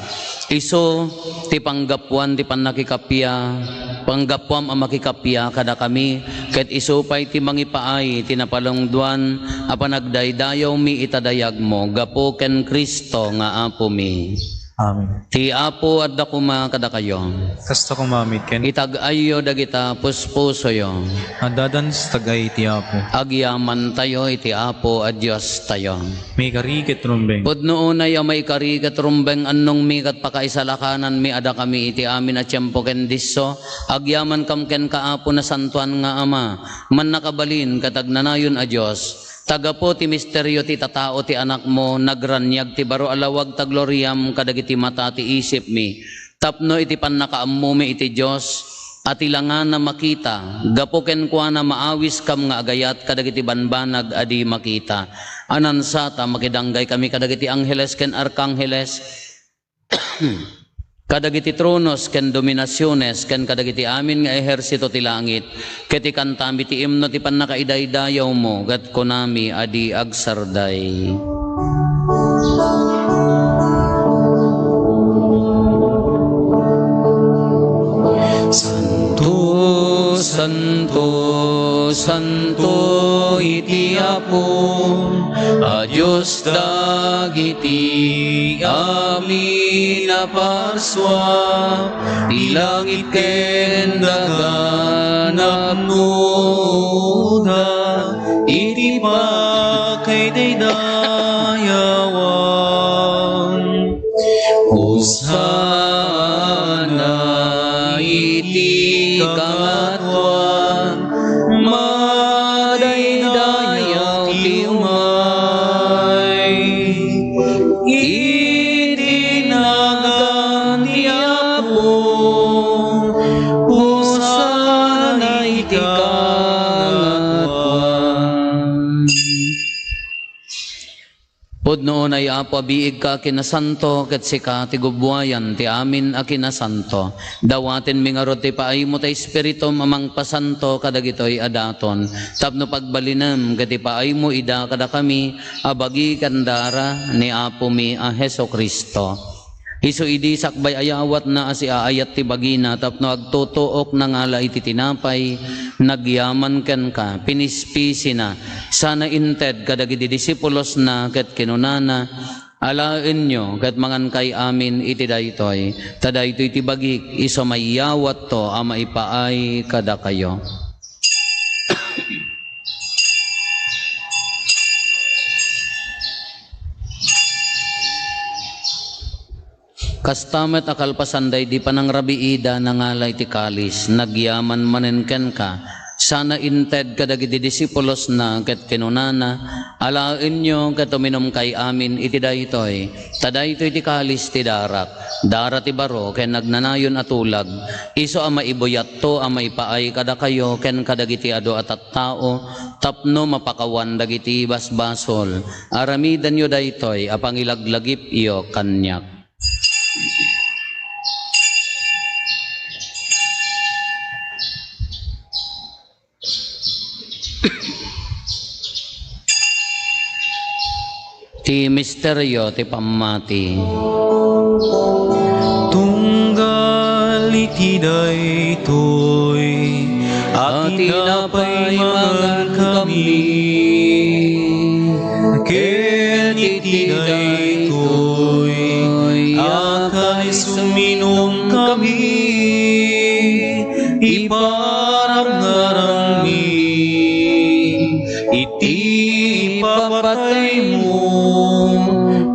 Isu ti panggapuan ti pannakikappia, panggapuam a makikappia kadakami, ket isu pay ti mangipaay ti napalungduan a panagdaydayawmi ita dayagmo gapu ken Cristo nga Apomi. Amen. Ti Apo adda koma kadakayo. Kasta koma met ken. Itag-ayyo dagita puspusoyo. Addadan sa tag-ay ti Apo. Agyamantayo iti Apo a Diostayo. Maikari ket rumbeng. Pudno unay a maikari ket rumbeng, annongmi ket pakaisalakananmi a dakami iti amin a tiempo ken disso. Agyamankam kenka, Apo, nasantoan nga Ama, mannakabalin ket agnanayon a Dios. Ta gapu ti misterio ti itatao ti Anakmo, nagraniag ti baro a lawag ta gloriam kadagiti mata ti isipmi, tapno iti pannakaammomi iti Dios a ti langana makita, gapu kenkuana maawiskam nga agayat kadagiti banbanag a di makita. Anansata, makidanggay kami kadagiti angheles ken arkangheles, kadagiti tronos ken dominasiones, ken kadagiti amin nga ehersito ti langit, ket ikantami ti imno ti pannakaidaydayawmo, ket kunami a di agsarday. Santo, santo, santo iti Apo a Dios dagiti amin a parsua, ti langit ken daga napnoda iti pakaidaydayawan. Hosanna iti kangatoan, No unay, Apo, a biigka a kinasanto, ket sika ti gubbuayan ti amin a kinasanto. Dawatenmi ngarud ti paaymo ta Espiritum a mangpasanto kadagitoy a daton, tapno pagbalinem ket ipaaymo ida kadakami a bagi ken dara ni Apomi a Jesu-Cristo. Isu idi sakbay a yawatna a siaayat ti bagina tapno agtutuok, nangala iti tinapay, nagyaman kenka, pinispisina, sana inted kadagiti disipulosna ket kinunana, "Alaenyo ket mangankay amin iti daytoy, ta daytoy ti bagik isu a maiyawatto a maipaay kadakayo." Kasta met a kalpasan daydi panangrabiida, nangala iti kalis, nagyaman manen kenka, sana inted kadagiti disipulosna ket kinunana, "Alaenyo ket uminumkay amin iti daytoy, ta daytoy ti kalis ti darak, dara ti baro ken agnanayon a tulag, isu a maibuyatto a maipaay kadakayo ken kadagiti adu a tattao tapno mapakawan dagiti basbasol. Aramidenyo daytoy a pangilaglagipyo kaniak." Ti misterio ti pammati. Tunggal iti daytoy a tinapay mangankami, ken iti daytoy a kalis uminumkami, iparangarangmi iti ipapataymo,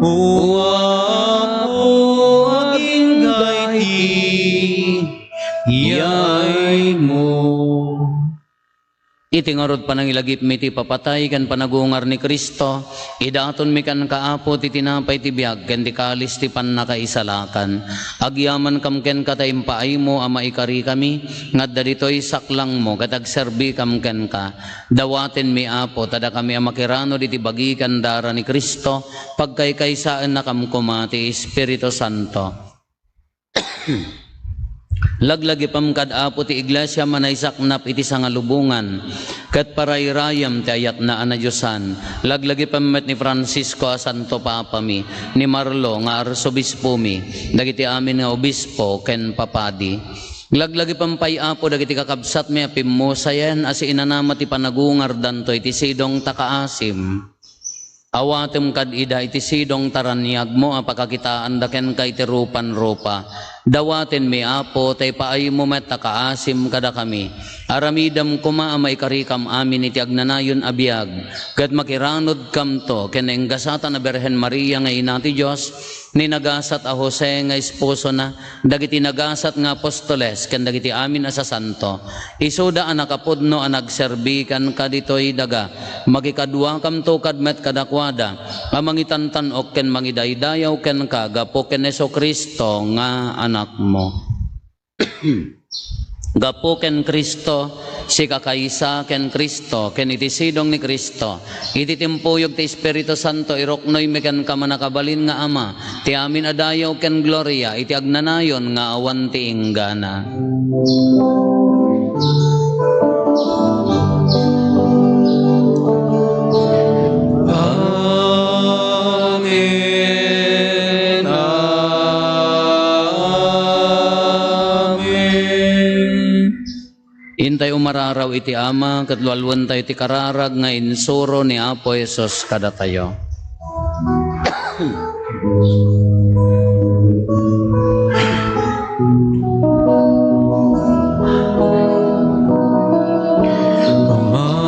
O Apo, agingga iti yaaymo. Iti ngarud, panangilagipmi ti ipapatay ken panagungar ni Cristo, idatonmi kenka, Apo, ti tinapay ti biag ken ti kalis ti pannakaisalakan. Agyamankam kenka ta impaaymo a maikarikami nga adda ditoy saklangmo ket agserbikam kenka. Dawatenmi, Apo, ta dakami a makiranud iti bagi ken dara ni Cristo, pagkaykaysaennakam koma ti Espiritu Santo. Laglagipem kad, Apo, ti Iglesia a naisaknap iti sangalubongan, ket parayrayem ti ayatna a nadiosan. Laglagipem met ni Francisco a Santo Papami, ni Marlo nga Arsobispomi, dagiti amin nga obispo ken papadi. Laglagipem pay, Apo, dagiti kakabsatmi a pimmusayen a siinanama ti panagungardanto iti sidong ta kaasim. Awatem kad ida iti sidong ta raniagmo a pakakitaanda kenka iti rupan rupa. Dawatenmi, Apo, ta ipaaymo met a kaasim kadakami. Aramidem koma a maikarikam amin iti agnanayon a biag, ket makiranudkamto ken nainggasatan a Birhen Maria nga Ina ti Dios, ni nagasat a Jose nga esposona, dagiti nagasat nga apostoles, ken dagiti amin a sasanto. Isuda a nakapudno a nagserbi kenka ditoy daga, makikaduakamto kad met kadakuada a mangitantan-ok ken mangidaydayaw kenka gapu ken Jesu-Cristo nga Anakmo. Gapu ken Cristo, sika kaysa ken Cristo, ken iti sidong ni Cristo, iti timpuyog ti Espiritu Santo, iruknoymi kenka, mannakabalin nga Ama, ti amin a dayaw ken gloria iti agnanayon nga awan ti inggana. Amen. Amen. Intay umararaw iti Ama, ket lualuentayo ti kararag nga insuro ni Apo Jesus kadatayo. Amami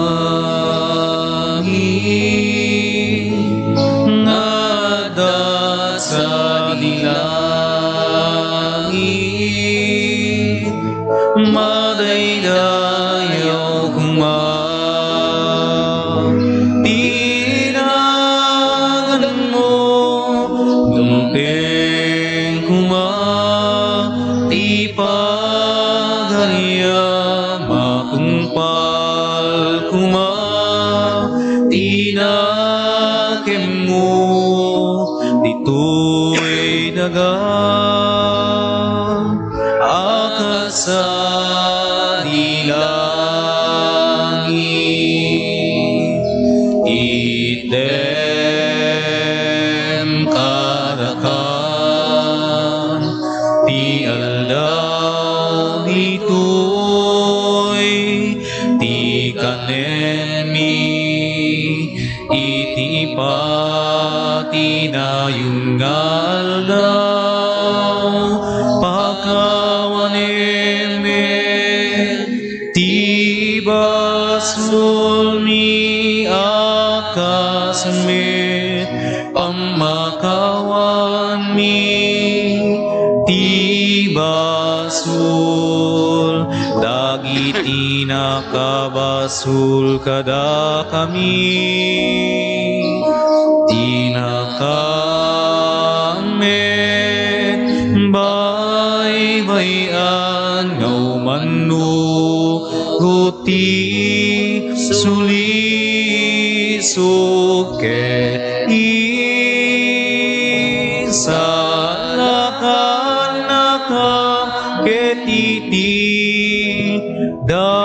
nga adda sadi langit, madaydayaw koma ti naganmo, dumteng koma ti pagariam, matungpal koma ti nakemmo. a kasadi langit, itdem kadakami ti aldaw ditoy ti kanenmi iti patinayon nga aldaw. Pakawanem met ti basolmi a kas met pammakawanmi ti basol dagiti nakabasol kadakami. Ti nakaammet baybay-an nga umannurot ti sulisog ket isalakannaka ket iti dakes.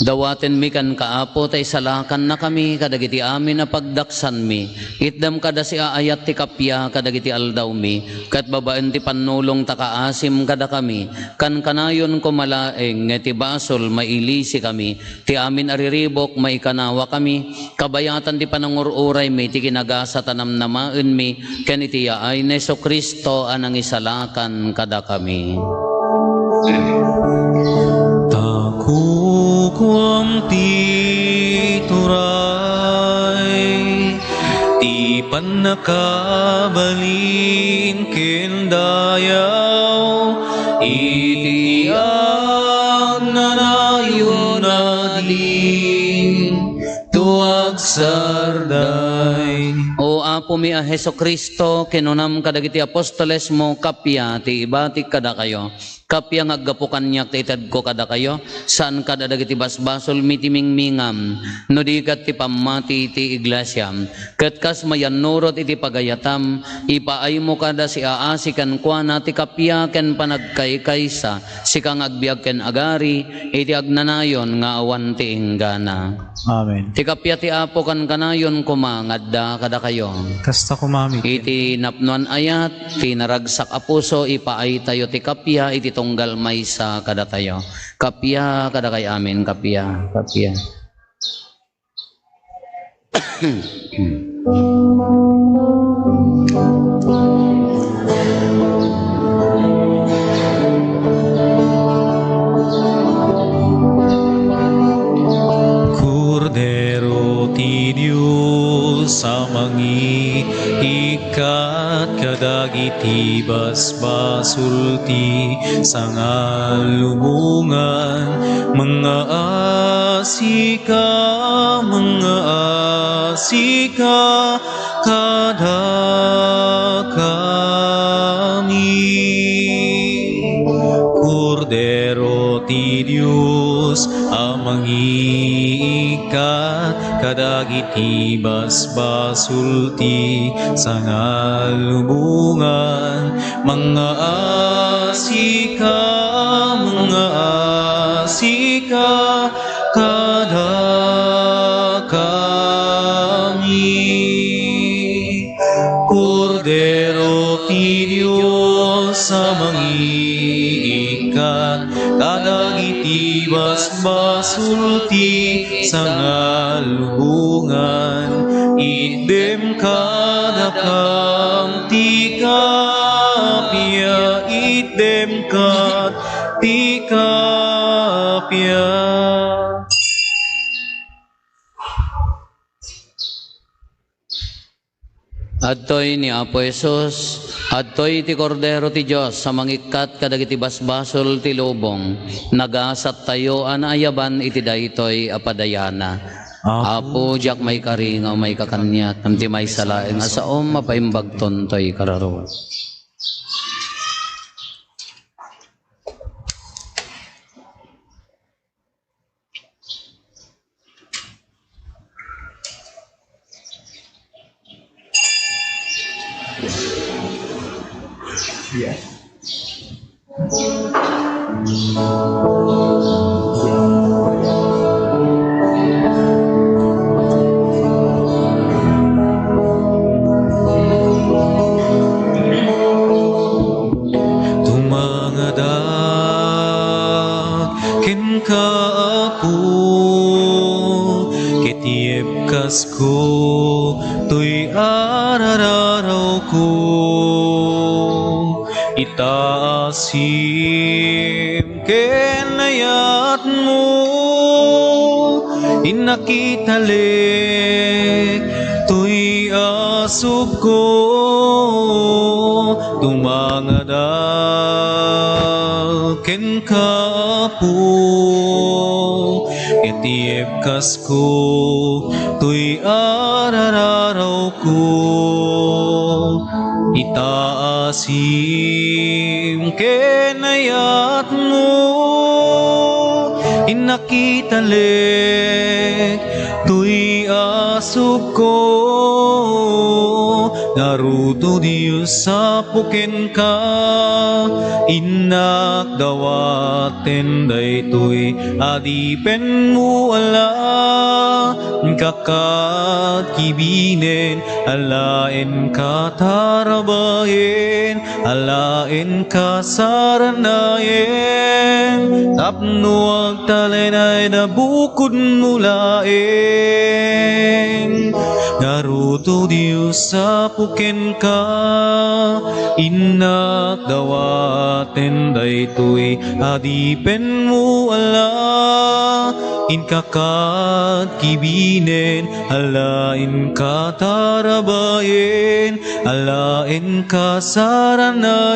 Dawatenmi kenka, Apo, ta isalakannakami kadagiti amin a pagdaksanmi. Itdem kada siaayat ti kappia kadagiti aldawmi, ket babaen ti pannulong ta kaasim kadakami, kankanayon koma laeng nga iti basol mailisikami, ti amin a riribuk maikanawakami, kabayatan ti panangur-uraymi ti kinagasat a namnamaenmi, ken iti yaay ni Jesu-Cristo a nangisalakan kadakami. Ta kukuam ti turay, ti pannakabalin ken dayaw, iti agnanayon a dinto agsarday. O Apomi a Jesu-Cristo, kinunam kadagiti apostolesmo, kappia ti ibatik kadakayo. Kappia nga aggapu kaniak ti itedko kadakayo, saan kada dagiti basbasolmi ti mingmingam, no di ket ti pammati ti iglesiam. Ket kas mayannurot iti pagayatam, ipaaymo kada siaasi kenkuana ti kappia ken panagkaykaysa, sika nga agbiag ken agari iti agnanayon nga awan ti inggana. Amen. Ti kappia ti Apo kankanayon koma nga adda kadakayo. Kasta koma met. Iti napnoan ayat ti naragsak a puso, ipaaytayo ti kappia iti tunggal maysa kadatayo. Kappia kadakay amin, kappia, kappia. Kordero ti Dios a mangiikkat kadagiti basbasol ti sangalubongan, mangaasika, mangaasika kadakami. Kordero ti Dios a mangiikkat kadagiti basbasol ti sangalubongan, mangaasika, mangaasika kadakami. Kordero ti Dios a mangiikkat kadagiti basbasol ti sangalubongan, itdem kadakam ti kappia, itdem kad ti kappia. Adtoy ni Apo Jesus, adtoy ti Kordero ti Dios a mangikkat kadagiti basbasol ti lubong. Nagasattayo a naayaban iti daytoy a padayana. Apo, diak maikari nga umayka kaniak, ngem ti maysa laeng a saom, mapaimbagton toy kararuam. Yeah. Tumangadak kenka, Apo, ket iyebkasko toy arararawko. Itaasim ken ayatmo, innak italek toy asupko. Tumangadak kenka, Apo, ket iyebkasko toy arararawko. Itaasim ken ayatmo, innak italek toy asupko. Ngarud, O Dios, Apo kenka, innak dawaten daytoy adipenmo a la, inka ket kibinen a la, inka tarabayen a la, inka saranayen tapno agtalinaed a bukodmo laeng. Ngarud, O Dios, Apo kenka, innak dawaten daytoy adipenmo a la, inka ket kibinen a la, inka tarabayen a la, inka saranayen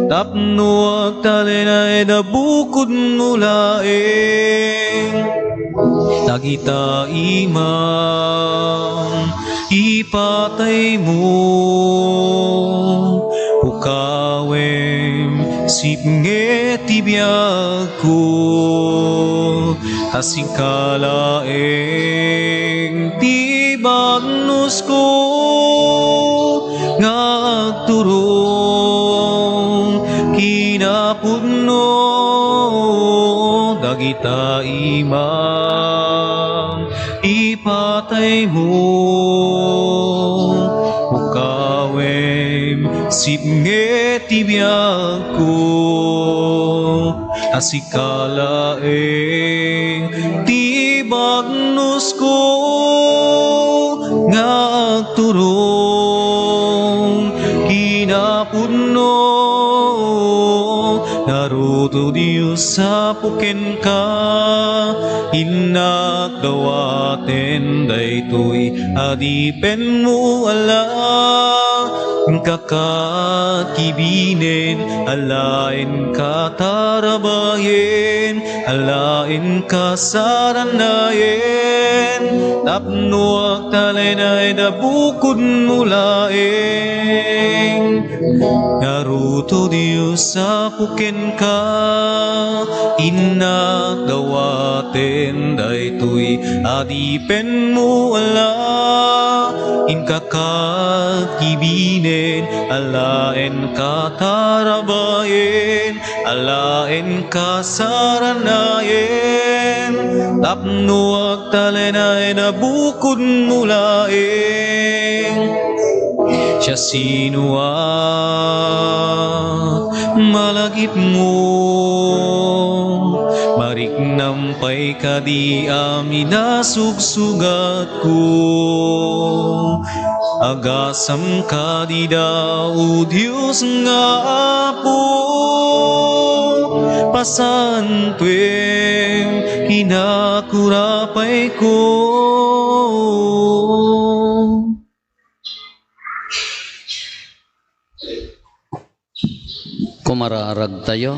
tapno agtalinaed a bukodmo laeng. Dagita imam ipataymo, pukawem, sipnget ti biag ko, ta sika laeng ti bagnosko nga agturong kinapudno. Dagita imam ipataymo, pukawem, sipnget ti biag ko, ta sika laeng ti bagnosko nga agturong kinapudno. Ngarud, O Dios, Apo kenka, innak dawaten daytoy adipenmo a la, inka ket kibinen a la, inka tarabayen a la, inka saranayen tapno agtalinaed a bukodmo laeng. Ngarud, O Dios, Apo kenka, innak dawaten daytoy adipenmo a la, inka ket kibinen a la, inka tarabayen a la, inka saranayen tapno agtalinaed a bukodmo laeng. Siasinoak malagipmo, mariknam pay kadi a minasugsugatko. Agasam kadi da, O Dios nga Apo, pasantuem kinakurapayko. Kumararagtayo.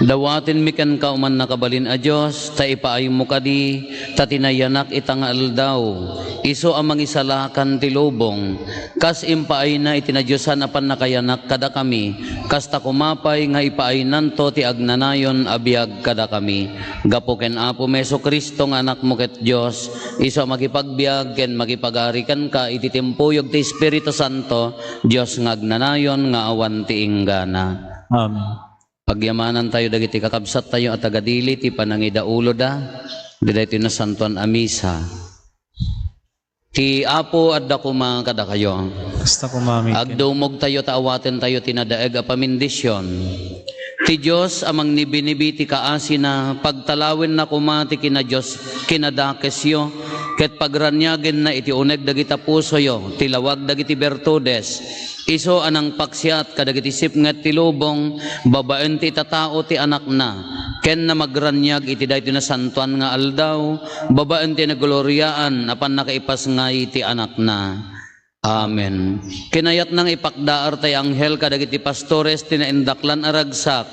Dawatenmi kenka, O mannakabalin a Dios, ta ipaaymo kadi Ta ti nayanak ita nga aldaw, isu a mangisalakan ti lubong, kas impaayna iti nadiosan a pannakayanak kadakami, kasta koma pay nga ipaaynanto ti agnanayon a biag kadakami. Gapu ken Apo Jesu-Cristo nga Anakmo ket Dios, isu a makipagbiag ken makipagari kenka iti timpuyog ti Espiritu Santo, Dios nga agnanayon nga awan ti inggana. Amen. Pagyamanantayo dagiti kakabsattayo a taga-dili ti panangidauloda iti daytoy nasantoan a misa. Ti Apo adda koma kadakayo. Kasta koma met kenka. Agdumogtayo ta awatentayo ti nadaeg a pamendisyon. Ti Dios a mangnibinibi ti kaasina, pagtalawenna koma ti kinadios, kinadakesyo, ket pagraniagenna iti uneg dagiti pusoyo ti lawag dagiti bertudes, isu a nangpaksiat kadagiti sipnget ti lubong babaen ti itatao ti Anakna, ken namagraniag iti daytoy nasantoan nga aldaw babaen ti nagloriaan a pannakaipasngay ti Anakna. Amen. Kinayatna nga ipakdaar tay anghel kadagiti pastores ti naindaklan a ragsak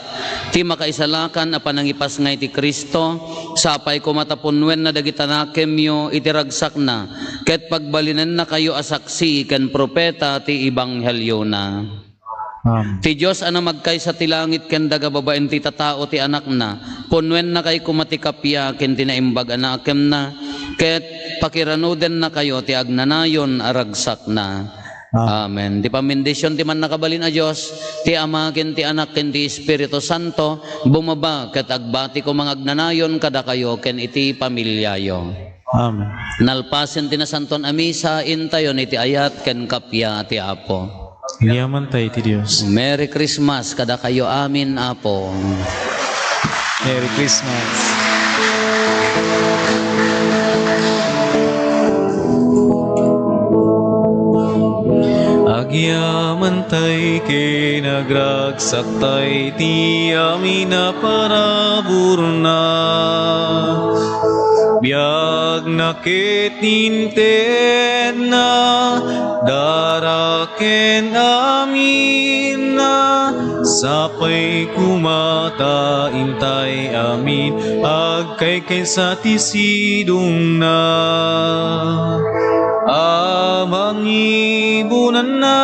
ti makaisalakan a panangipasngay ti Cristo, sapay koma ta punnoenna dagiti nakemyo iti ragsakna, ket pagbalinennakayo a saksi ken profeta ti ebangheliona. Amen. Ti Dios a namagkaysa ti langit ken daga babaen ti itatao ti Anakna, punnoennakay koma ti kappia ken ti naimbag a nakemna, ket pakiranudennakayo ti agnanayon a ragsakna. Amen. Amen. Ti pamendisyon ti Mannakabalin a Dios, ti Ama ken ti Anak ken ti Espiritu Santo, bumaba ket agbati koma nga agnanayon kadakayo ken iti pamiliayo. Amen. Nalpasen ti nasantoan a misa, intayon iti ayat ken kappia ti Apo. Agyamantay iti Dios. Merry Christmas kadakayo amin, Apo. Merry Christmas. Agyamantay ken agragsaktay ti amin a paraburna. Biagna ket intedna, dara ken aminna, sapay koma ta intay amin agkaykaysa ti sidongna. A mangibunanna